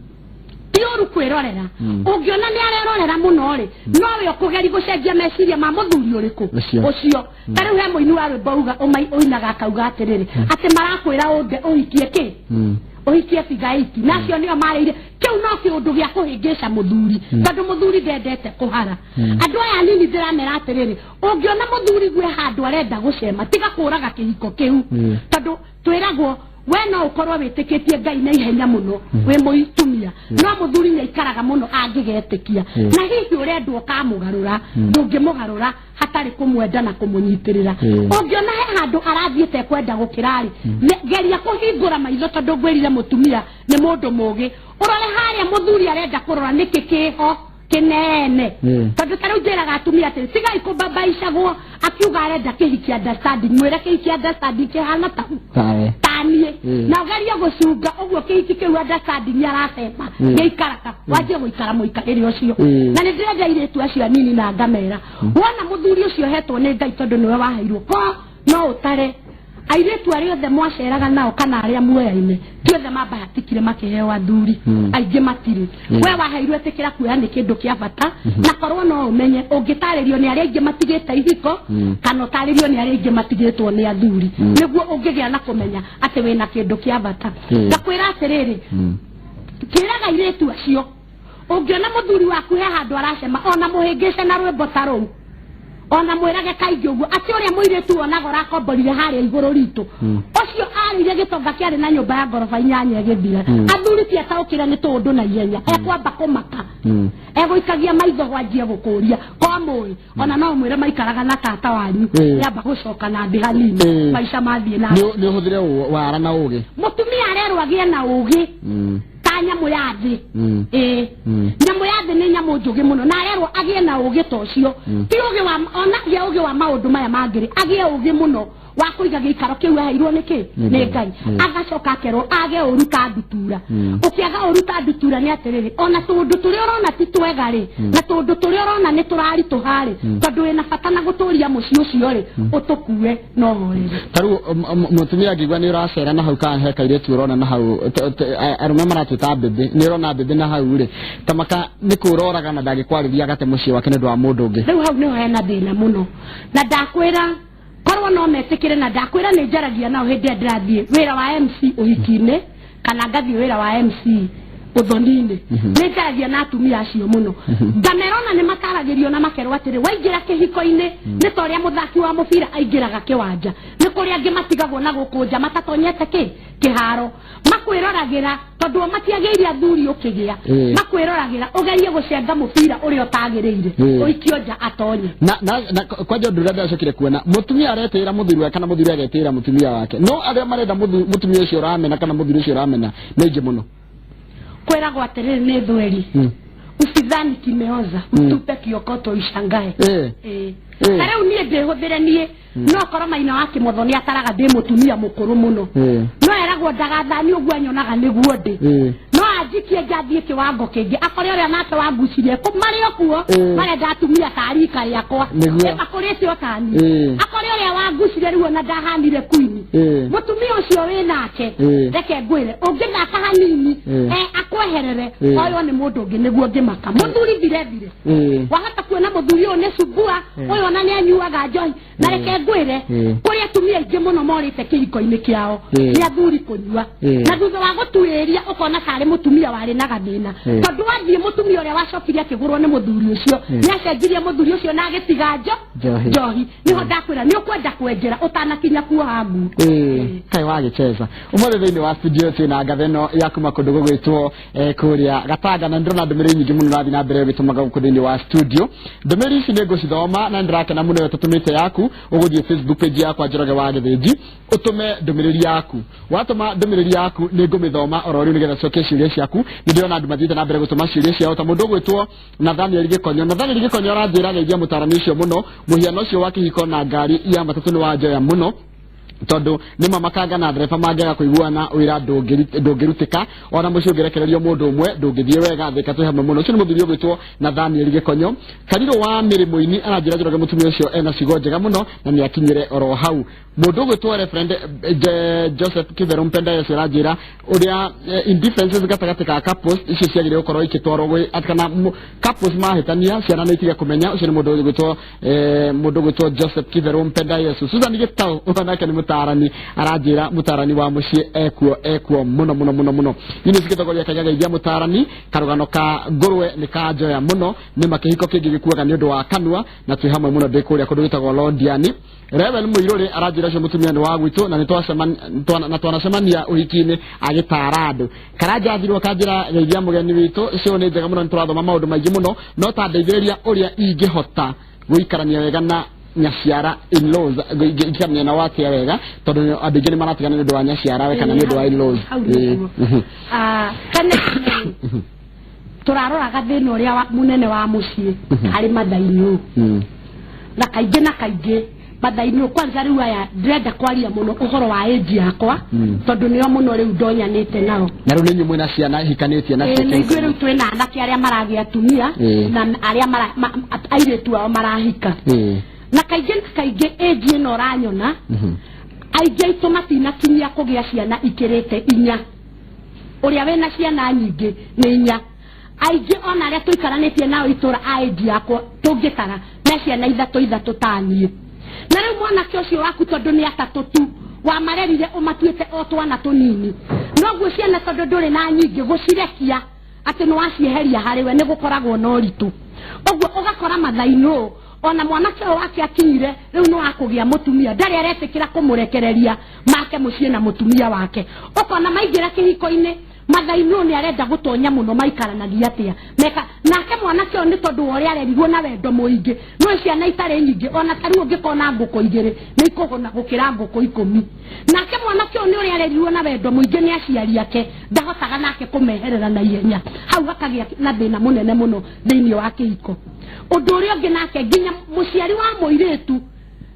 ti ũru kwĩrorera. Ũngĩona nĩ arerorera mũno rĩ, nowe ũkũgeri gũcenjia meciria ma mũthuri ũrĩkũ? Ũcio. Ũcio. Ta rĩu he mũini wa rwĩmbo uga ũinaga akauga atĩrĩrĩ, atĩ marakwĩra ũnde ũhikie kĩ? Ũhikie figaiti, na acio nĩo marĩire. Kĩu no kĩũndũ gĩa kũhĩngĩca mũthuri, tondũ mũthuri ndendete kũhara. Andũ aya anini ndĩramera atĩrĩrĩ, ũngĩona mũthuri gwe handũ arenda gũcema, tiga kũraga kĩhiko kĩu, tondũ twĩragwo we no ũkorwo wĩtĩkĩtie Ngai na ihenya mũno wĩ mũtumia, no mũthuri nĩ aikaraga mũno angĩgetĩkia. Na hihi ũrendwo ũkamũgarũra, ndũngĩmũgarũra hatarĩ kũmwenda na kũmũnyitĩrĩra. Ũngĩona he handũ arathiĩte kwenda gũkĩra-rĩ, geria kũhingũra maitho, tondũ ngwĩrire mũtumia nĩ mũndũ mũgĩ. Ũrore harĩa mũthuri arenda kũrora nĩkĩ kĩho kĩnene. Tondũ ta rĩu njĩraga atumia atĩrĩ, tigai kũbabaicagwo akiuga arenda kĩhiki understanding. Mwĩre kĩhiki understanding kĩhana ta Tawe. Taniĩ. Na ũgerie gũcunga ũguo kĩhiki kĩu understanding aracema gĩikaraga, wanjie gũikara mũikarĩre ũcio. Na nĩ ndĩrenda airĩtu acio anini na ngamera, wona mũthuri ũcio hetwo nĩ Ngai, tondũ nĩwe waheirwo, ko no ũtare airĩtu arĩa othe mwaceraga nao kana arĩa muoyaine, ti othe mambahatikire makĩheo athuri. Aingĩ matirĩ. We waheirwo, ĩtĩkĩra kuoya nĩ kĩndũ kĩa bata, na korwo no ũmenye ũngĩtarĩrio nĩ arĩa aingĩ matigĩte ihiko, kana ũtarĩrio nĩ arĩa aingĩ matigĩtwo nĩ athuri, nĩguo ũngĩgĩa na kũmenya atĩ wĩna kĩndũ kĩa bata. Ngakwĩra atĩrĩrĩ, kĩraga airĩtu acio, ũngĩona mũthuri waku he handũ aracema, ona mũhĩngĩce na rwĩmbo ta rũu, ona mwĩrage kaingĩ ũguo atĩ ũrĩa mũirĩtu wonaga ũrakomborire harĩa igũrũ ritũ, ũcio arĩire gĩtonga kĩarĩ na nyũmba ya ngoroba 8 ĩgĩthira. Athuri ti ataũkĩre nĩ tũũndũ na ihenya, ekwamba kũmaka, egũikagia maitho gwanjie gũkũria ko mũĩ. Ona no ũmwĩre maikaraga na tata wanyu, yamba gũcoka na thĩ hanini, maica mathiĩ na Nĩ ũhũthĩre wara na ũgĩ. Mũtumia arerwo agĩe na ũgĩ. Ta ta nyamũ ya thĩ. Ĩĩ. Nyamũ ya thĩ nĩ nyamũ njũgĩ mũno, na arerwo agĩe na ũgĩ ta ũcio. Ti ũgĩ wa ona agĩe ũgĩ wa maũndũ maya mangĩ rĩ, agĩe ũgĩ mũno wa kũiga gĩikaro kĩu aheirwo nĩ kĩ? Nĩ Nĩ Ngai. Ngai. Agacoka akerwo age ũru ta ndutura. Ũkĩaga ũru ta ndutura nĩ atĩrĩrĩ, ona tũũndũ tũrĩa ũrona ti twega rĩ, na tũũndũ tũrĩa ũrona nĩ tũraritũha rĩ, tondũ wĩna bata na gũtũria mũciĩ ũcio rĩ, ũtũkue no horere. Ta rĩu mũtumia angĩigua nĩ ũracera na hau kana he kairĩtu ũrona na hau, arũme maratwĩta mbĩmbĩ, nĩ ũrona mbĩmbĩ na hau rĩ, ta maka nĩ kũroraga na ndangĩkwarĩria agate mũciĩ wake nĩ ũndũ wa mũndũ ũngĩ. Rĩu hau nĩho hena thĩna mũno, na ndakwĩra korwo no metĩkĩre, na ndakwĩra nĩ njaragia nao hĩndĩ ĩrĩa ndĩrathiĩ wĩra wa MC ũhiki-inĩ kana ngathiĩ wĩra wa MC ũthoni-inĩ. Nĩ njaragia na atumia acio mũno, ngamera ona nĩ mataragĩrio na makerwo atĩrĩ, waingĩra kĩhiko-inĩ nĩ ta ũrĩa mũthaki wa mũbira aingĩraga kĩwanja, nĩ kũrĩ angĩ matigagwo na gũkũ nja matatonyete kĩ kĩharo, makwĩroragĩra tondũ o matiagĩire athuri ũkĩgĩa. Makwĩroragĩra ũgerie gũcenga mũbira ũrĩa ũtagĩrĩire, ũikio nja atonye. Na kwanja ũndũ ũrĩa ndacokire kuona, mũtumia aretĩĩra mũthuri wake kana mũthuri agetĩĩra mũtumia wake, no arĩa marenda mũtumia ũcio ũramena kana mũthuri ũcio ũramena nĩ aingĩ mũno. Kwĩragwo atĩrĩrĩ, nĩ thweri, usidhani kimeoza, utupe kiokoto ushangae. Ĩĩ. Ta rĩu niĩ ndĩhũthĩre niĩ no korwo maina wa kĩmotho nĩ ataraga ndĩ mũtumia mũkũrũ mũno, no eragwo ndagathani ũguo anyonaga nĩguo ndĩ, no anjikie nja thiĩ kĩwango kĩngĩ akore ũrĩa nake wangucirie kũ marĩ o kuo. Marenda atumia ta rika rĩakwa. Nĩguo. Ĩ, makũrĩte o tani. Akore ũrĩa wangucirie rĩu ona ndahanire kuini. Mũtumia ũcio wĩ nake, reke ngwĩre, ũngĩthaka hanini, akweherere, oywo nĩ mũndũ ũngĩ nĩguo ngĩmaka mũthuri thire thire. Wahota kuona mũthuri ũyũ nĩ cubua, ũyũ ona nĩ anyuaga njohi, na reke ngwĩre, kũrĩ atumia aingĩ mũno morĩte kĩhiko-inĩ kĩao nĩ athuri kũnyua, na thutha wa gũtuĩria ũkona tarĩ mũtumia warĩ na gathĩna, tondũ wathiĩ mũtumia ũrĩa wacokire akĩgũrwo nĩ mũthuri ũcio nĩ acenjirie mũthuri ũcio na agĩtiga njo Njohi. Njohi. Nĩho ndakwĩra nĩ ũkwenda kwenjera ũtanakinya kuoha ngu. Kaĩ wagĩcheza ũmũthĩ thĩinĩ wa studio twĩna ngatha ĩno ya kuma kũndũ gũgwĩtwo kũrĩa Gatanga, na ndĩrona ndũmĩrĩri nyingĩ mũno rathiĩ na mbere ũgĩtũmaga gũkũ thĩinĩ wa studio. Ndũmĩrĩri ici nĩ ngũcithoma na nĩndĩrakena mũno ĩyo tũtũmĩte yaku. Ũgũthiĩ Facebook page yakwa Njoroge wa Gĩthĩnji, ũtũme ndũmĩrĩri yaku. Watũma ndũmĩrĩri yaku nĩ ngũmĩthoma oro rĩu nĩgetha cokie ciũria ciaku. Nĩ ndĩrona andũ mathiĩte na mbere gũtũma ciũria ciao, ta mũndũ ũgwĩtwo Nathaniel Gĩkonyo. Nathaniel Gĩkonyo aranjĩra geithia mũtarani ũcio mũno, mũhiano ũcio wa kĩhiko na ngari ya matatũ nĩ wanjoya mũno, tondũ nĩ mamakanga na ndereba mangĩaga kũiguana wĩra ndũngĩrutĩka, ona mũciĩ ũngĩrekererio mũndũ ũmwe ndũngĩthiĩ wega. Thĩka twĩ hamwe mũno. Ũcio nĩ mũthuri ũgwĩtwo Nathaniel Gĩkonyo. Karirũ wa Mĩrĩmũini aranjĩra Njoroge mũtumia ũcio ena ciugo njega mũno na nĩ akinyĩre oro hau. Mũndũ ũgwĩtwo Reverend Joseph Kitheru Mpenda Yesu aranjĩra ũrĩa indifferences gatagatĩ ka couples icio ciagĩrĩire gũkorwo ikĩtwarwo gwĩ atĩ kana couples mahĩtania ciana nĩ itige kũmenya. Ũcio nĩ mũndũ ũgwĩtwo mũndũ ũgwĩtwo Joseph Kitheru Mpenda Yesu. Susan Gĩtau nake nĩ mũtarani, aranjĩra mũtarani wa mũciĩ ekuo ekuo mũno mũno mũno mũno. Inĩ cigĩtongoria kaiga geithia mũtarani, karũgano ka ngũrwe nĩ kanjoya mũno, nĩ makĩhiko kĩngĩ gĩkuaga nĩ ũndũ wa kanua, na twĩ hamwe mũno. Ndĩ kũrĩa kũndũ gwĩtagwo Londiani. Reverend Mũirũrĩ aranjĩra ũcio mũtumia nĩ wa gwitũ na nĩ na twanacemania ũhiki-inĩ agĩtara andũ. Karanja thirwo kanjĩra geithia mũgeni witũ, show nĩ njega mũno, nĩ tũrathoma maũndũ maingĩ mũno, no ta ndeithĩrĩria ũrĩa ingĩhota gũikarania wega na nyaciara, in-laws, ingĩikarania nao atĩa wega, tondũ andũ aingĩ nĩ maratigana nĩ ũndũ wa nyaciara we kana nĩ ũndũ wa in-laws. Hau nĩguo. Tene tũraroraga thĩna ũrĩa mũnene wa mũciĩ harĩ mathainĩ ũũ, na kaingĩ na kaingĩ mathainĩ ũũ kwanza rĩu aya ndĩrenda kwaria mũno ũhoro wa ĩnji yakwa, tondũ nĩo mũno rĩu ndonyanĩte nao. Na rĩu nĩ inyuĩ mwĩna ciana hikanĩtie nacio? Nĩ ithuĩ rĩu twĩna anake arĩa maragĩa atumia na arĩa airĩtu ao marahika, na kaingĩ na kaingĩ ĩnji ĩno ũranyona, aingĩ aitũ matinakinyia kũgĩa ciana ikĩrĩte 4. Ũrĩa wĩna ciana nyingĩ nĩ 4. Aingĩ ona arĩa tũikaranĩtie nao itũra a ĩnji yakwa tũngĩtara me ciana ithatũ ithatũ ta niĩ. Na rĩu mwanake ũcio waku, tondũ nĩ atatũ tu wamarerire, ũmatuĩte o twana tũnini, noguo ciana tondũ ndũrĩ na nyingĩ, gũcirekia atĩ nĩ wacieheria harĩ we nĩ gũkoragwo na ũritũ. Ũguo ũgakora mathainũ ona mwanake ũyũ wake akinyire rĩu nĩ wa kũgĩa mũtumia, ndarĩ aretĩkĩra kũmũrekereria make mũciĩ na mũtumia wake. Ũkona maingĩra kĩhiko-inĩ. Mathainwo nĩ arenda gũtonya mũno maikaranagia atĩa meka nake mwanake ũyũ nĩ tondũ wa ũrĩa arerirwo na wendo mũingĩ no ciana itarĩ nyingĩ ona ta rĩu ũngĩkona ngũkũ igĩrĩ nĩ ikũhũna gũkĩra ngũkũ ikũmi nake mwanake ũyũ nĩ ũrĩa arerirwo na wendo mũingĩ nĩ aciari ake ndahotaga nake kũmeherera na ihenya hau hakagĩa na thĩna mũnene mũno thĩinĩ wa kĩhiko ũndũ ũrĩa ũngĩ nake nginya mũciari wa mũirĩtu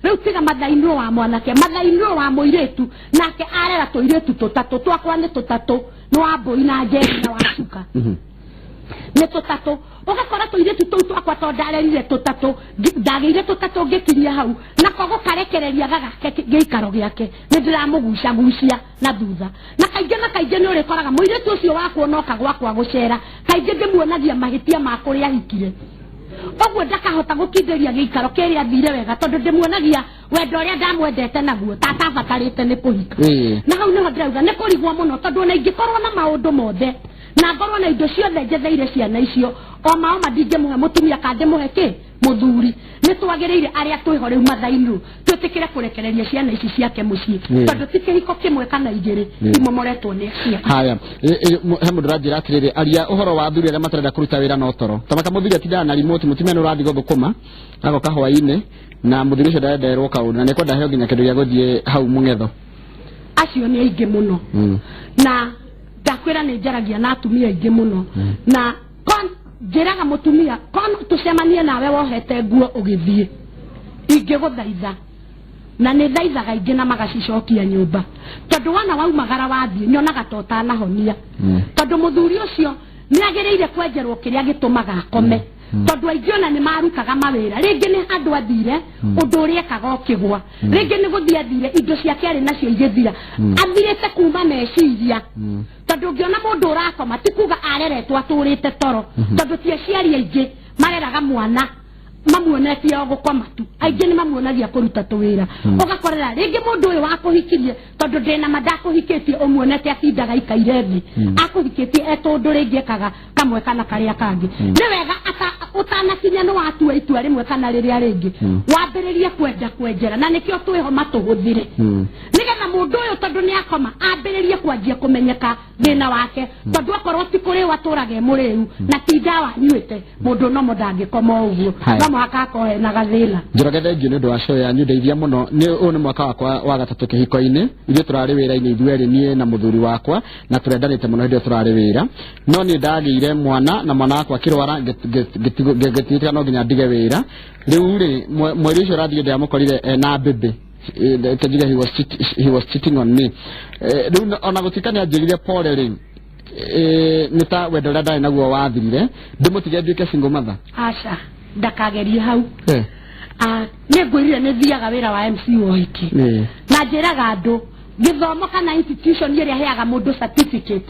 rĩu tiga mathainwo wa mwanake mathainwo wa mũirĩtu nake arera tũirĩtu tũtatũ twakwa nĩ tũtatũ nĩ wa mbũi na njeri na wa cuka nĩ tũtatũ ũgakora tũirĩtu tũu twakwa to ndarerire tũtatũ ndagĩire tũtatũ ngĩkinyia hau nako gũkarekereria gagake gĩikaro gĩake nĩ ndĩramũgucagucia na thutha na kaingĩ nĩ ũrĩkoraga mũirĩtu ũcio wakwa onoka gwakwa gũcera kaingĩ ndĩmuonagia mahĩtia ma kũrĩa ahikire ũguo ndakahota gũkindĩria gĩikaro kĩrĩa athire wega tondũ ndĩmuonagia wendo ũrĩa ndamwendete naguo tatabatarĩte nĩ kũhika na hau nĩho ndĩrauga nĩ kũrigwo mũno tondũ ona ingĩkorwo na maũndũ mothe na ngorwo na indo ciothe njetheire ciana icio o mao mandingĩmũhe mũtumia ka ndĩmũhe kĩ mũthuri nĩ twagĩrĩire arĩa twĩho rĩu mathainũ twĩtĩkĩre kũrekereria ciana ici ciake mũciĩ tondũ ti kĩhiko kĩmwe kana igĩrĩ imomoretwo nĩ aciari. Haya, he mũndũ ũranjĩra atĩrĩrĩ, aria ũhoro wa athuri arĩa matarenda kũruta wĩra no toro tamaka mũthuri atindaga na remote mũtumia nĩ ũrathiĩ gũthũkũma agoka hwaĩ-inĩ na mũthuri ũcio ndarenderwo kaũndũ na nĩekwenda heo nginya kĩndũ gĩa gũthiĩ hau mũng'etho. Acio nĩ aingĩ mũno na ndakwĩra nĩ njaragia na atumia aingĩ mũno na njĩraga mũtumia kon tũcemanie nawe wohete nguo ũgĩthiĩ ingĩgũthaitha na nĩ thaithaga ingĩ na magacicokia nyũmba tondũ wona waumagara wathiĩ nyonaga ta ũtanahonia tondũ mũthuri ũcio nĩ agĩrĩire kwenjerwo kĩrĩa gĩtũmaga akome tondũ aingĩ ona nĩ marutaga mawĩra rĩngĩ nĩ handũ athire ũndũ ũrĩa ekaga ũkĩgwa rĩngĩ nĩ gũthiĩ athire indo ciake arĩ nacio igĩthira athirĩte kuma meciria tondũ ũngĩona mũndũ ũrakoma ti kuga areretwo atũrĩte toro tondũ ti aciari aingĩ mareraga mwana mamuonetie o gũkoma tu aingĩ nĩ mamuonagia kũruta tũwĩra ũgakorera rĩngĩ mũndũ ũyũ wakũhikirie tondũ ndĩna ma ndakũhikĩtie ũmuonete atindaga aikaire thĩ akũhikĩtie e tũndũ rĩngĩ ekaga kamwe kana karĩa kangĩ nĩ wega ũtanakinya nĩ watua itua rĩmwe kana rĩrĩa rĩngĩ wambĩrĩrie kwenda kwenjera na nĩkĩo twĩho matũhũthĩre nĩgetha mũndũ ũyũ tondũ nĩ akoma ambĩrĩrie kwanjia kũmenyeka thĩna wake tondũ akorwo ti kũrĩo atũraga e mũrĩu na ti ndawa anyuĩte mũndũ nomo ndangĩkoma ũguo no mũhaka akorwo ena gathĩna. Njoroge thengiũ nĩ ũndũ wa show yanyu ndeithia mũno nĩ ũyũ nĩ mwaka wakwa wa gatatũ kĩhiko-inĩ ithuĩ tũrarĩ wĩra-inĩ ithuerĩ niĩ na mũthuri wakwa na tũrendanĩte mũno hĩndĩ ĩyo tũrarĩ wĩra no niĩ ndagĩire mwana na mwana wakwa akĩrwara ngĩtigĩtĩka no nginya ndige wĩra rĩu rĩ mweri ũcio ũrathiĩ ndĩramũkorire ena mbĩmbĩ njuge he was cheating on me. Rĩu ona gũtuĩka nĩ anjĩrire pole rĩ nĩ ta wendo ũrĩa ndarĩ naguo wathirire ndĩmũtige nduĩke single mother. Aca ndakagerie hau nĩ ngwĩrire nĩ thiaga wĩra wa MC wa ũhiki na njĩraga andũ gĩthomo kana institution ĩrĩa ĩheaga mũndũ certificate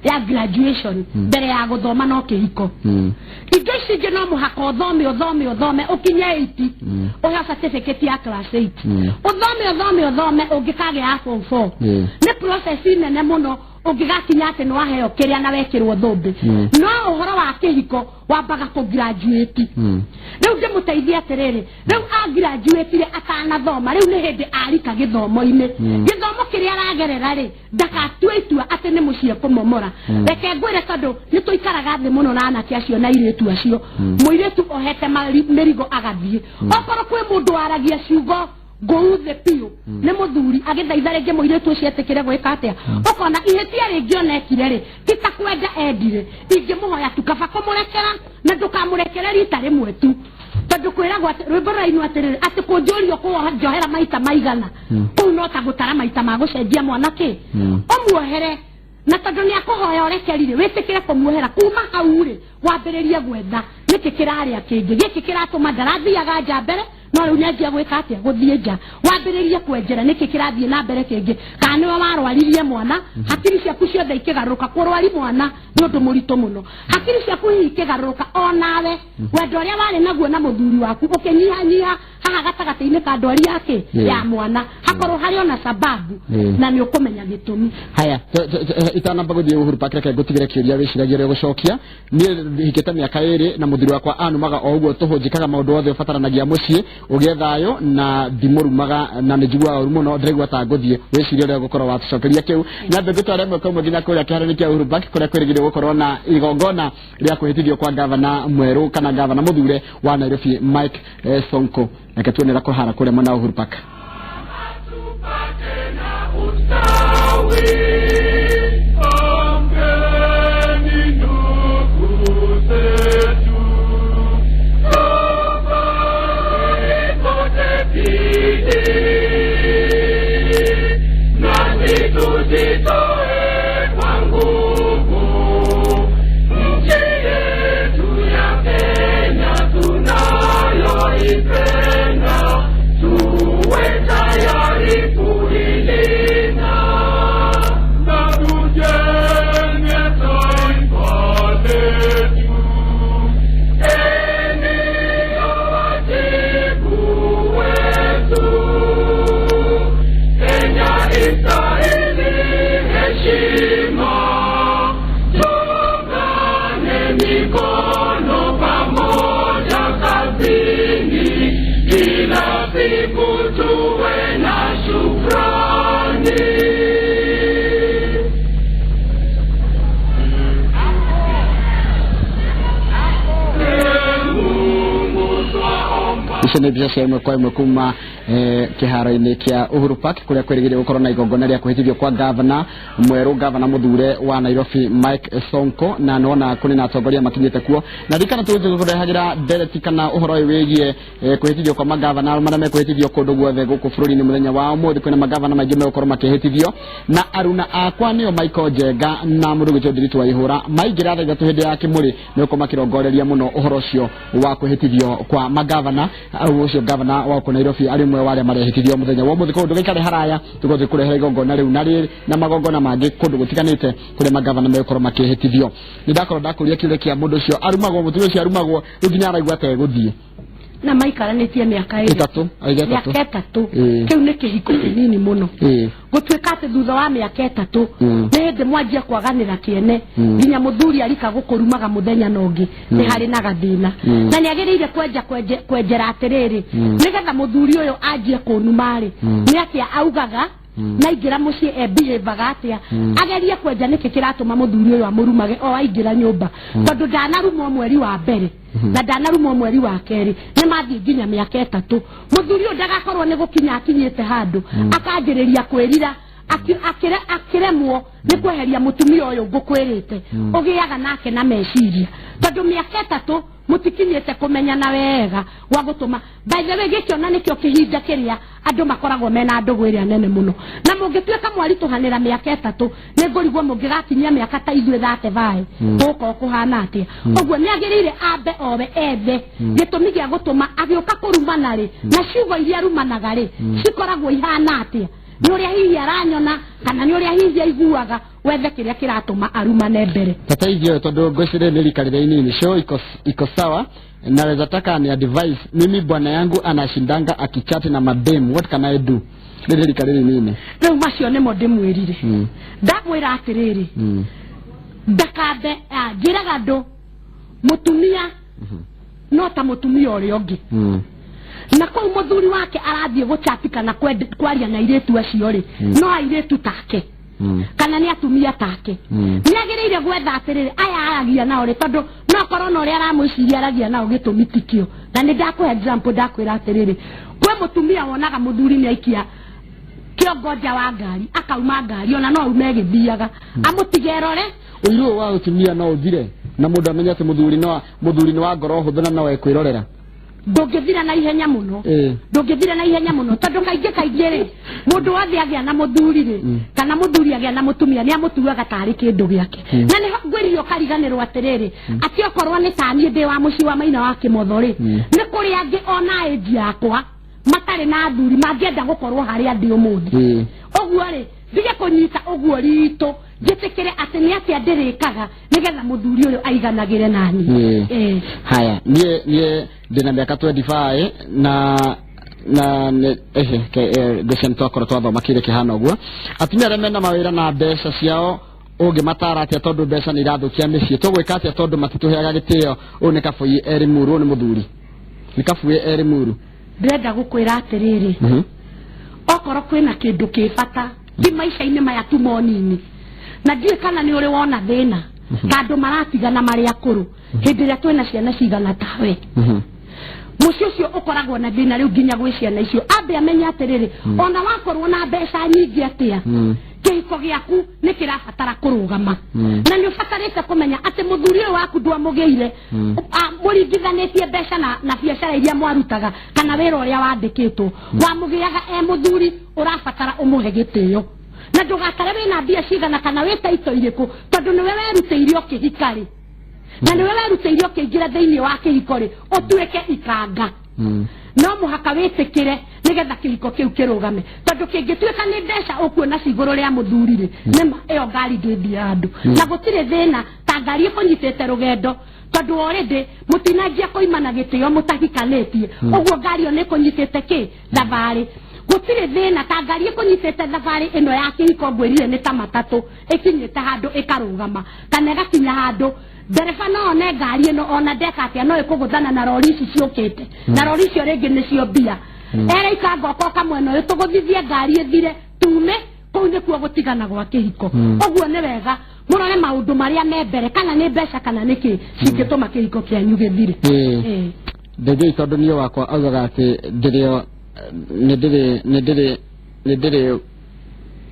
ya graduation mbere ya gũthoma no kĩhiko indo ici ingĩ no mũhaka ũthome ũthome ũthome ũkinye 80 ũheo certificate ya class 8 ũthome ũthome ũthome ũngĩkagĩa ya form 4 nĩ process nene mũno ũngĩgakinya atĩ nĩ waheo kĩrĩa na wekĩrwo thũmbĩ no ũhoro wa kĩhiko wambaga kũ graduate rĩu ndĩmũteithie atĩrĩrĩ rĩu agraduatire atanathoma rĩu nĩ hĩndĩ arika gĩthomo-inĩ gĩthomo kĩrĩa aragerera rĩ ndakatue itua atĩ nĩ mũciĩ kũmomora reke ngwĩre tondũ nĩ tũikaraga thĩ mũno na anake acio na airĩtu acio mũirĩtu ohete mĩrigo agathiĩ okorwo kwĩ mũndũ waragia ciugo ngũu thĩ biũ nĩ mũthuri agĩthaitha rĩngĩ mũirĩtu ũcio etĩkĩre gwĩka atĩa ũkona ihĩtia rĩngĩ ona ekire rĩ ti ta kwenda endire ingĩmũhoya tu kaba kũmũrekera na ndũkamũrekere rita rĩmwe tu tondũ kwĩragwo atĩ rwĩmbo rũrainwo atĩrĩrĩ atĩ kũnjũrio kũnjohera maita maigana kũu no ta gũtara maita ma gũcenjia mwana kĩ ũmuohere na tondũ nĩ akũhoya ũrekeri rĩ wĩtĩkĩre kũmuohera kuma hau rĩ wambĩrĩrie gwetha nĩkĩ kĩrarĩa kĩngĩ gĩkĩ kĩratũma ndarathiaga nja mbere no rĩu nĩanjia gwĩka atĩa gũthiĩ nja wambĩrĩrie kwenjera nĩkĩ kĩrathiĩ na mbere kĩngĩ kana nĩwe warwaririe mwana hakiri ciaku ciothe ikĩgarũrũka kũrwari mwana nĩ ũndũ mũritũ mũno hakiri ciaku hihi ikĩgarũrũka onawe wendo ũrĩa warĩ naguo na mũthuri waku ũkĩnyihanyiha Haha gatagatĩ-inĩ ka ndwari yake ya mwana hakorwo harĩ ona sababu na nĩ ũkũmenya gĩtũmi. Haya, itanamba gũthiĩ Uhuru Park, reke ngũtigĩre kĩũria wĩciragie ũrĩa ũgũcokia. Niĩ hikĩte mĩaka 2 na mũthuri wakwa anumaga o ũguo tũhũ, njĩkaga maũndũ othe ũbataranagia mũciĩ ũgĩe thayũ na ndimũrumaga, na nĩ njiguaga ũru mũno, ndĩraigua ta ngũthiĩ. Wĩcirie ũrĩa ũgũkorwo watũcokeria kĩu. Nyambe ngũtware ĩmwe kwa ĩmwe nginya kũrĩa kĩharo-inĩ kĩa Uhuru Park, kũrĩa kwĩrĩgĩrĩirwo gũkorwo na igongona rĩa kwĩhĩtithio kwa gavana mwerũ kana gavana mũthure wa Nairobi, Mike Sonko. Reke tuone ũrĩa kũhana kũrĩa mwena wa Uhuru Park. Tupate na ustawi, amkeni ndugu zetu, tufanye sote bidii, nasi tujitoe kwa nguvu, nchi yetu ya Kenya tunayoipenda, tuwe tayari kuilinda na tujenge taifa letu. Eneo wajibu wetu, Kenya istahili heshima, tuungane mikono pamoja kazini, kila siku tuwe na shukrani. Ee Mungu twaomba. Icio nĩ mbica cia ĩmwe kwa ĩmwe kuma kĩharo-inĩ kĩa Uhuru Park, kũrĩa kwĩrĩgĩrĩire gũkorwo na igongona rĩa kwĩhĩtithio kwa gavana mwerũ, gavana mũthure wa Nairobi, Mike Sonko, na nona kũrĩ na atongoria makinyĩte kuo. Na ririkana tũgũkũrehagĩra ndereti kana ũhoro ũyũ wĩgiĩ kwĩhĩtithio kwa magavana marĩa mekwĩhĩtithio kũndũ guothe gũkũ bũrũri-inĩ. Mũthenya wa ũmũthĩ kwĩna magavana maingĩ megũkorwo makĩhĩtithio, na aruna akwa nĩo Michael Njenga na mũndũ gwĩtwo Ndiritu wa Ihũra maingĩra thaa 3 hĩndĩ ya kĩmũrĩ nĩgũkorwo makĩrongoreria mũno ũhoro ũcio wa kwĩhĩtithio kwa magavana. Ũcio gavana wa gũkũ Nairobi arĩ ũmwe wa arĩa marehĩtithio mũthenya wa ũmũthĩ. Koguo ndũgaikare haraya, tũgũthiĩ kũrehera igongona rĩu na rĩrĩ na magongona mangĩ kũndũ gũtiganĩte kũrĩa magavana megũkorwo makĩhĩtithio. Nĩ ndakorwo ndakũria kĩũria kĩa mũndũ ũcio arumagwo, mũtumia ũcio arumagwo rĩu nginya araigua ta egũthiĩ. Na maikaranĩtie mĩaka 2. 3, aiga 3. Mĩaka 3. Ĩĩ. Kĩu nĩ kĩhiko kĩnini mũno gũtuĩka atĩ thutha wa mĩaka 3 nĩ hĩndĩ mwanjia kwaganĩra kĩene, nginya mũthuri arika gũkũrumaga mũthenya na ũngĩ, nĩ harĩ na gathĩna. Na nĩ agĩrĩire kwenja kwenjera atĩrĩrĩ, nĩgetha mũthuri ũyũ anjie kũnuma-rĩ, nĩ atĩa augaga na aingĩra mũciĩ ebihevaga atĩa, agerie kwenja nĩkĩ kĩratũma mũthuri ũyũ amũrumage o aingĩra nyũmba, tondũ ndanarumwo mweri wa mbere na ndanarumwo mweri wa kerĩ, nĩ mathiĩ nginya mĩaka 3. Mũthuri ũyũ ndagakorwo nĩ gũkinya akinyĩte handũ akanjĩrĩria kwĩrira, akĩremwo nĩ kweheria mũtumia ũyũ ngũkwĩrĩte ũgĩaga nake na meciria, tondũ mĩaka 3 mũtikinyĩte kũmenyana wega gwa gũtũma. By the way, gĩkĩ ona nĩkĩo kĩhinda kĩrĩa andũ makoragwo mena ndũgũ ĩrĩa nene mũno, na mũngĩtuĩka mwaritũhanĩra mĩaka 3, nĩ ngũrigwo mũngĩgakinyia mĩaka ta ithuĩ 35 gũkorwo kũhana atĩa. Ũguo nĩ agĩrĩire ambe owe ethe gĩtũmi gĩa gũtũma agĩũka kũrumana rĩ, na ciugo iria arumanaga rĩ cikoragwo ihana atĩa, nĩ ũrĩa hihi aranyona kana nĩ ũrĩa hihi aiguaga, wethe kĩrĩa kĩratũma arumane mbere. Tata hivyo, tondũ ngwĩciria nĩ rika rĩrĩa inini. Show iko, iko sawa. Naweza taka ni advice, mimi bwana yangu anashindanga akichati na madem, what can I do? Rĩrĩ rika rĩrĩ nini. Rĩu macio nĩmo ndĩmwĩrire. Ndamwĩra atĩrĩrĩ, ndakambe njĩraga andũ mũtumia no ta mũtumia ũrĩa ũngĩ, na kũu mũthuri wake arathiĩ gũchati kana kwaria na airĩtu acio rĩ, no airĩtu take kana nĩ atumia take. Nĩ agĩrĩire gwetha atĩrĩrĩ, aya aragia nao rĩ, tondũ no korwo na ũrĩa aramwĩciria aragia nao gĩtũmi tikĩo. Na nĩ ndakũhe example, ndakwĩra atĩrĩrĩ, kwĩ mũtumia wonaga mũthuri nĩ aikia kĩongo nja wa ngari, akauma ngari, ona no aume ĩgĩthiaga, amũtige erore. Ũiru ũyũ wa ũtumia no ũthire na mũndũ amenye atĩ mũthuri no mũthuri nĩ wa ngoro hũthũ na no ekwĩrorera? Ndũngĩthira na ihenya mũno. Ndũngĩthira na ihenya mũno, tondũ kaingĩ kaingĩ rĩ, mũndũ wothe agĩa na mũthuri rĩ, kana mũthuri agĩa na mũtumia, nĩ amũtuaga tarĩ kĩndũ gĩake. Na nĩho ngwĩrire ũkariganĩrwo atĩrĩrĩ, atĩ okorwo nĩ taniĩ ndĩ wa mũciĩ wa maina wa kĩmotho rĩ, nĩ kũrĩ angĩ ona ĩnji yakwa matarĩ na athuri mangĩenda gũkorwo harĩa ndĩ ũmũthĩ. Ũguo rĩ, ndige kũnyita ũguo ritũ, njĩtĩkĩre atĩ nĩ atĩa ndĩrĩkaga nĩgetha mũthuri ũyũ aiganagĩre nani. Haya, niĩ ndĩna mĩaka 25 na Na nĩ ehe ngwĩciria nĩ twakorwo twathoma kĩrĩa kĩhana ũguo. Atumia arĩa mena mawĩra na mbeca ciao, ũngĩmatara atĩa? Tondũ mbeca nĩ irathũkia mĩciĩ, tũgwĩka atĩa tondũ matitũheaga gĩtĩo? Ũyũ nĩ Kabũi eri Muru, ũyũ nĩ mũthuri, nĩ Kabũĩ eri Muru. Ndĩrenda gũkwĩra atĩrĩrĩ, okorwo kwĩna kĩndũ kĩ bata ti maica-inĩ maya tumo nini, na ndiũĩ kana nĩ ũrĩ wona thĩna ta andũ maratigana marĩ akũrũ hĩndĩ ĩrĩa twĩna ciana cigana tawe. Mũciĩ ũcio ũkoragwo na thĩna rĩu nginya gwĩ ciana icio. Ambe amenye atĩrĩrĩ, ona wakorwo na mbeca nyingĩ atĩa, kĩhiko gĩaku nĩ kĩrabatara kũrũgama. Na nĩ ũbatarĩte kũmenya atĩ mũthuri ũyũ waku ndwamũgĩire mũringithanĩtie mbeca na biacara iria mwarutaga kana wĩra ũrĩa wandĩkĩtwo. Wamũgĩaga e mũthuri ũrabatara ũmũhe gĩtĩo, na ndũgatare wĩna mbia cigana kana wĩ taito irĩkũ, tondũ nĩwe werutĩire ũkĩhika rĩ, na nĩwe werutĩire ũkĩingĩra thĩinĩ wa kĩhiko rĩ, ũtuĩke ikanga. No mũhaka wĩtĩkĩre nĩgetha kĩhiko kĩu kĩrũgame, tondũ kĩngĩtuĩka nĩ mbeca ũkuona ci igũrũ rĩa mũthuri rĩ, nĩma ĩyo ngari ndĩthiĩ andũ na gũtirĩ thĩna ta ngari ĩkũnyitĩte rũgendo, tondũ already mũtinanjia kũima na gĩtĩo mũtahikanĩtie. Ũguo ngari ĩyo nĩ ĩkũnyitĩte kĩ thabarĩ, gũtirĩ thĩna ta ngari ĩkũnyitĩte thabarĩ ĩno ya kĩhiko. Ngwĩrire nĩ ta matatũ ĩkinyĩte handũ ĩkarũgama kana ĩgakinya handũ ndereba no one ngari ĩno ona ndeka atĩa no ĩkũgũthana na rori ici ciũkĩte, na rori icio rĩngĩ nĩcio mbia ere ikangoka ũka mwena ũyũ tũgũthithie ngari ĩthire tume kũu. Nĩkuo gũtigana gwa kĩhiko. Ũguo nĩ wega mũrore maũndũ marĩa me mbere, kana nĩ mbeca kana nĩ kĩ cingĩtũma kĩhiko kĩanyu gĩthire. Ndĩngĩi tondũ niĩ wakwa augaga atĩ ndĩrĩ nĩ ndĩrĩ nĩ ndĩrĩ nĩ ndĩrĩ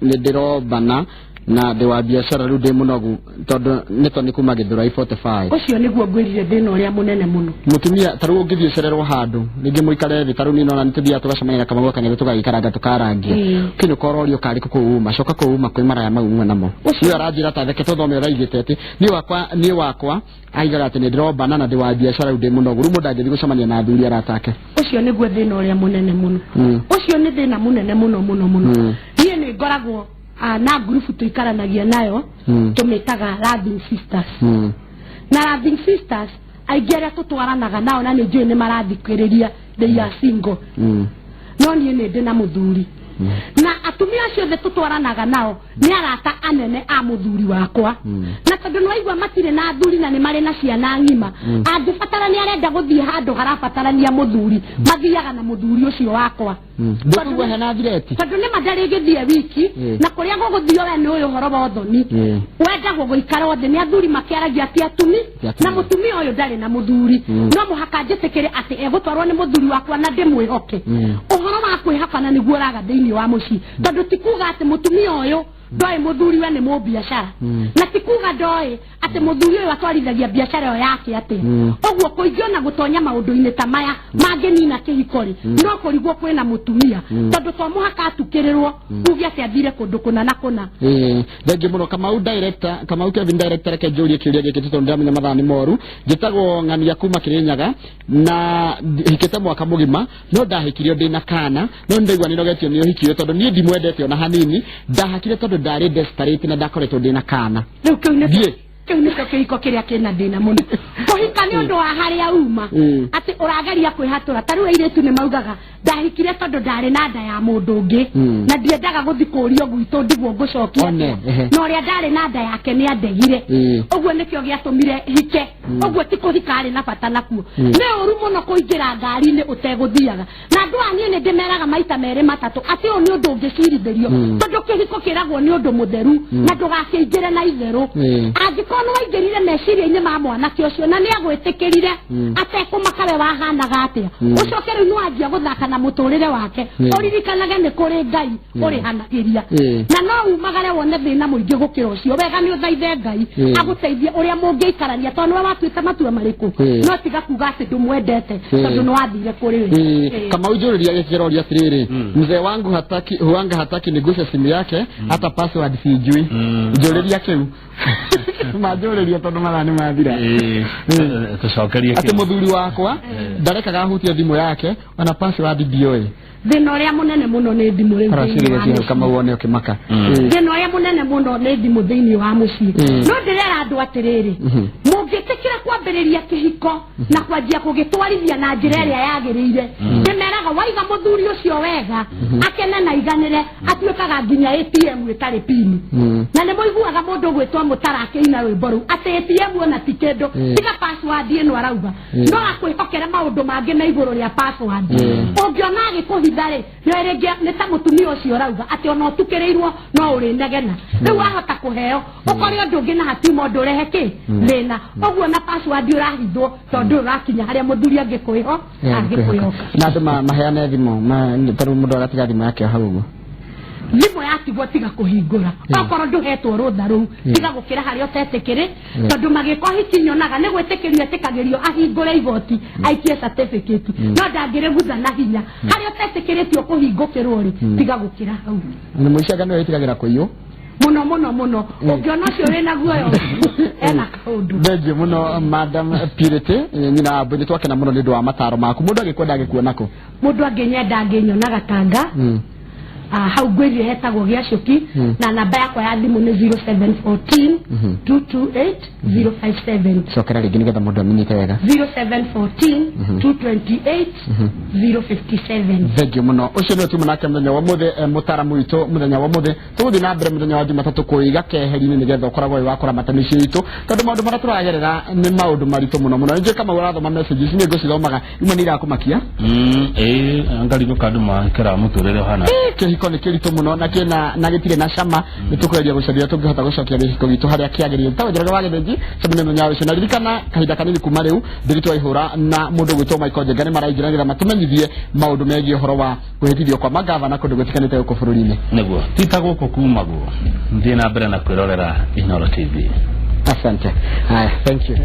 nĩ ndĩrombana na ndĩ wa biacara, rĩu ndĩ mũnogu, tondũ nĩ to nĩ kuma Gĩthũrai 45. Ũcio nĩguo ngwĩrire thĩna ũrĩa mũnene mũno. Mũtumia ta rĩu ũngĩthiĩ ũcererwo handũ rĩngĩ mũikare thĩ, ta rĩu niĩ nona nĩ tũthiaga tũgacemania na Kamau Kang'ethe, tũgagĩikaranga tũkarangia. Kĩnũka ũrorio karĩ kũ kũu uma, coka kũu uma kwĩ maraya mau uma namo. Ũcio aranjĩra ta reke tũthome ũrĩa aigĩte atĩ niĩ wakwa aigaga atĩ nĩ ndĩrombana na ndĩ wa biacara, rĩu ndĩ mũnogu, rĩu mũndũ angĩthiĩ gũcemania na athuri arata ake. Ũcio nĩguo thĩna ũrĩa mũnene mũno. Ũcio nĩ thĩna mũnene mũno mũno mũno. Niĩ nĩ ngoragwo na ngurubu tũikaranagia nayo, tũmĩtaga Loving Sisters. Na Loving Sisters, aingĩ arĩa tũtwaranaga nao na nĩ njũĩ nĩ marathikĩrĩria, they are single. No niĩ nĩ ndĩ na mũthuri, na atumia acio othe tũtwaranaga nao nĩ arata anene a mũthuri wakwa. Na tondũ nĩ waigua matirĩ na athuri na nĩ marĩ na ciana ng'ima, angĩbatara nĩ arenda gũthiĩ handũ harabatarania mũthuri, mathiaga na mũthuri ũcio wakwa. Ndũkũigua hena thireti. Tondũ nĩ ma ndarĩgĩthiĩ wiki. Na kũrĩa gũgũthio we nĩ ũyũ ũhoro wa ũthoni. Wendagwo gũikara thĩ nĩ athuri makĩaragia ti atumi. Ti atumia. Na mũtumia ũyũ ndarĩ na mũthuri, no mũhaka njĩtĩkĩre atĩ egũtwarwo nĩ mũthuri wakwa na ndĩmwĩhoke. Ũhoro wa kwĩhokana nĩguo ũraga thĩinĩ wa mũciĩ, tondũ ti kuga atĩ mũtumia ũyũ ndoĩ mũthuri we nĩ mũbiacara, na ti kuga ndoĩ atĩ mũthuri ũyũ atwarithagia biacara ĩyo yake atĩa. Ũguo kũingĩ ona gũtonya maũndũ-inĩ ta maya mangĩnina kĩhiko rĩ, no kũrigwo kwĩna mũtumia, tondũ to mũhaka atukĩrĩrwo uge atĩ athire kũndũ kũna na kũna. Ĩĩ, thengiũ mũno Kamau director, Kamau Kevin director. Reke njũrie kĩũria gĩkĩ tondũ ndĩramenya mathaa nĩ moru. Njĩtagwo Ng'ania kuma Kĩrĩnyaga na hikĩte mwaka mũgima, no ndahikirio ndĩ na kana, no nĩ ndaigua nĩnogetio nĩ ũhiki ũyũ tondũ niĩ ndimwendete ona hanini. Ndahakire tondũ ndarĩ desperate na ndakoretwo ndĩ na kana. Rĩu kĩu nĩkĩo Thiĩ. Kĩu nĩkĩo kĩhiko kĩrĩa kĩna thĩna mũno, kũhika nĩ ũndũ wa harĩa uma, atĩ ũrageria kwĩhatũra. Ta rĩu airĩtu nĩ maugaga, "Ndahikire tondũ ndarĩ na nda ya mũndũ ũngĩ na ndiendaga gũthi kũrio gwitũ ndigwo ngũcokia One, atĩa. Ehe. Na ũrĩa ndarĩ na nda yake nĩ andegire, ũguo nĩkĩo gĩatũmire hike." Ũguo ti kũhika arĩ na bata nakuo. Nĩ ũru mũno kũingĩra ngari-inĩ ũtegũthiaga. Na andũ aya niĩ nĩ ndĩmeraga maita merĩ matatũ atĩ ũyũ nĩ ũndũ ũngĩcirithĩrio, tondũ kĩhiko kĩragwo nĩ ũndũ mũtheru na ndũgakĩingĩre na itherũ. Angĩkorwo nĩ waingĩrire meciria-inĩ ma mwanake ũcio na nĩ agwĩtĩkĩrire atekũmaka we wahanaga atĩa, ũcoke rĩu nĩ wanjia gũthaka na mũtũrĩre wake, ũririkanage nĩ kũrĩ Ngai ũrĩhanagĩria. Na no umagare wone thĩna mũingĩ gũkĩra ũcio. Wega nĩ ũthaithe Ngai agũteithie ũrĩa mũngĩikarania, tondũ nĩwe watuĩte matua marĩkũ. No tiga kuga atĩ ndũmwendete tondũ nĩ wathire kũrĩ we. Kama ujuriria gĩkĩroria atĩrĩrĩ, mzee wangu hataki, huanga hataki niguse simu yake, hata password sijui. Njũrĩria kĩu manjũrĩria tondũ mathaa nĩ mathira. Tũcokerie. Atĩ mũthuri wakwa ndarekaga ahutie thimũ yake, ona password ndiũĩ. Thĩna ũrĩa mũnene mũno nĩ thimũ rĩu thĩinĩ wa Aracirĩria mũciĩ. kama wone ũkĩmaka. Thĩna ũrĩa mũnene mũno nĩ thimũ thĩinĩ wa mũciĩ. No ndĩrera andũ atĩrĩrĩ, mũngĩtĩkĩra kwambĩrĩria Kwambĩrĩria kĩhiko na kwanjia kũgĩtwarithia na njĩra ĩrĩa yagĩrĩire, ndĩmeraga waiga mũthuri ũcio wega akene na iganĩre, atuĩkaga nginya ATM ĩtarĩ pini. Na nĩ mũiguaga mũndũ ũgwĩtwo mũtara akĩina rwĩmbo rũu atĩ ATM ona ti kĩndũ, tiga password ĩno arauga, no akwĩhokere maũndũ mangĩ na igũrũ rĩa password. Ũngĩona agĩkũhitha rĩ, nĩ rĩngĩ nĩ ta mũtumia ũcio ũrauga atĩ ona ũtukĩrĩirwo no ũrĩnegena. Rĩu wahota kũheo ũkore ũndũ ũngĩ na hatiuma ũndũ ũrehe kĩ thĩna ũguo na password ũrahithwo, tondũ ũrakinya harĩa mũthuri angĩkwĩho angĩkwĩhoka. Na andũ maheane thimũ tarĩu mũndũ agatiga thimũ yake o hau ũguo? Thimũ yatigwo, tiga kũhingũra. Okorwo ndũhetwo rũtha rũu, tiga gũkĩra harĩa ũtetĩkĩrĩ, tondũ magĩka ũhiki nyonaga nĩ gwĩtĩkĩrio etĩkagĩrio ahingũre igoti aikie certificate, no ndangĩrĩgutha na hinya. Harĩa ũtetĩkĩrĩtio kũhingũkĩrwo rĩ, tiga gũkĩra hau. Na mũici anga nĩwe wĩtigagĩra kũiywo? Mũno mũno mũno. Ũngĩona ũcio wĩna guoyo, ena kaũndũ. Thengiũ mũno, Madam Purity, nyina wa Mbũi. Nĩ twakena mũno nĩ ũndũ wa mataro maku. Mũndũ agĩkwenda agĩkuona kũ? Mũndũ angĩnyenda angĩnyona Gatanga. Hau ngwĩrire hetagwo Gĩacũki. Na namba yakwa ya thimũ nĩ 0714 228 057. Cokera rĩngĩ nĩgetha mũndũ amenyete wega. 0714 228 057. Thengiũ mũno. Ũcio nĩwe tuma nake mũthenya wa mũthĩ, mũtaramu witũ mũthenya wa mũthĩ. Tũgũthiĩ na mbere mũthenya wa Jumatatũ kũiga keheri-inĩ nĩgetha ũkoragwo wĩ wa kũramata mĩciĩ itũ, tondũ maũndũ marĩa tũragerera nĩ maũndũ maritũ mũno mũno. Nĩnjũĩ kama ũrathoma messages, nĩ ngũcithomaga, imwe nĩ irakũmakia. Ĩĩ, ngarigũka andũ makĩra mũtũrĩre ũhana. Kĩhiko nĩ kĩritũ mũno na kĩna na gĩtirĩ na cama. Nĩ tũkũgeria gũcaria tũngĩhota gũcokia gĩhiko gitũ harĩa kĩagĩrĩire. Tagwo Njoroge wa Gĩthĩnji cemania mũthenya wa rũciũ. Na ririkana, kahinda kanini kuma rĩu, Ndĩritũ wa Ihũra na mũndũ ũgwĩtwo Michael Njenga nĩ maraingĩra nĩgetha matũmenyithie maũndũ megiĩ ũhoro wa kwĩhĩtithio kwa mangavana kũndũ gũtiganĩte gũkũ bũrũri-inĩ. Nĩguo ti ta gũkũ kumagwo. Thiĩ na mbere na kwĩrorera Inooro TV. Asante. Haya, thank you.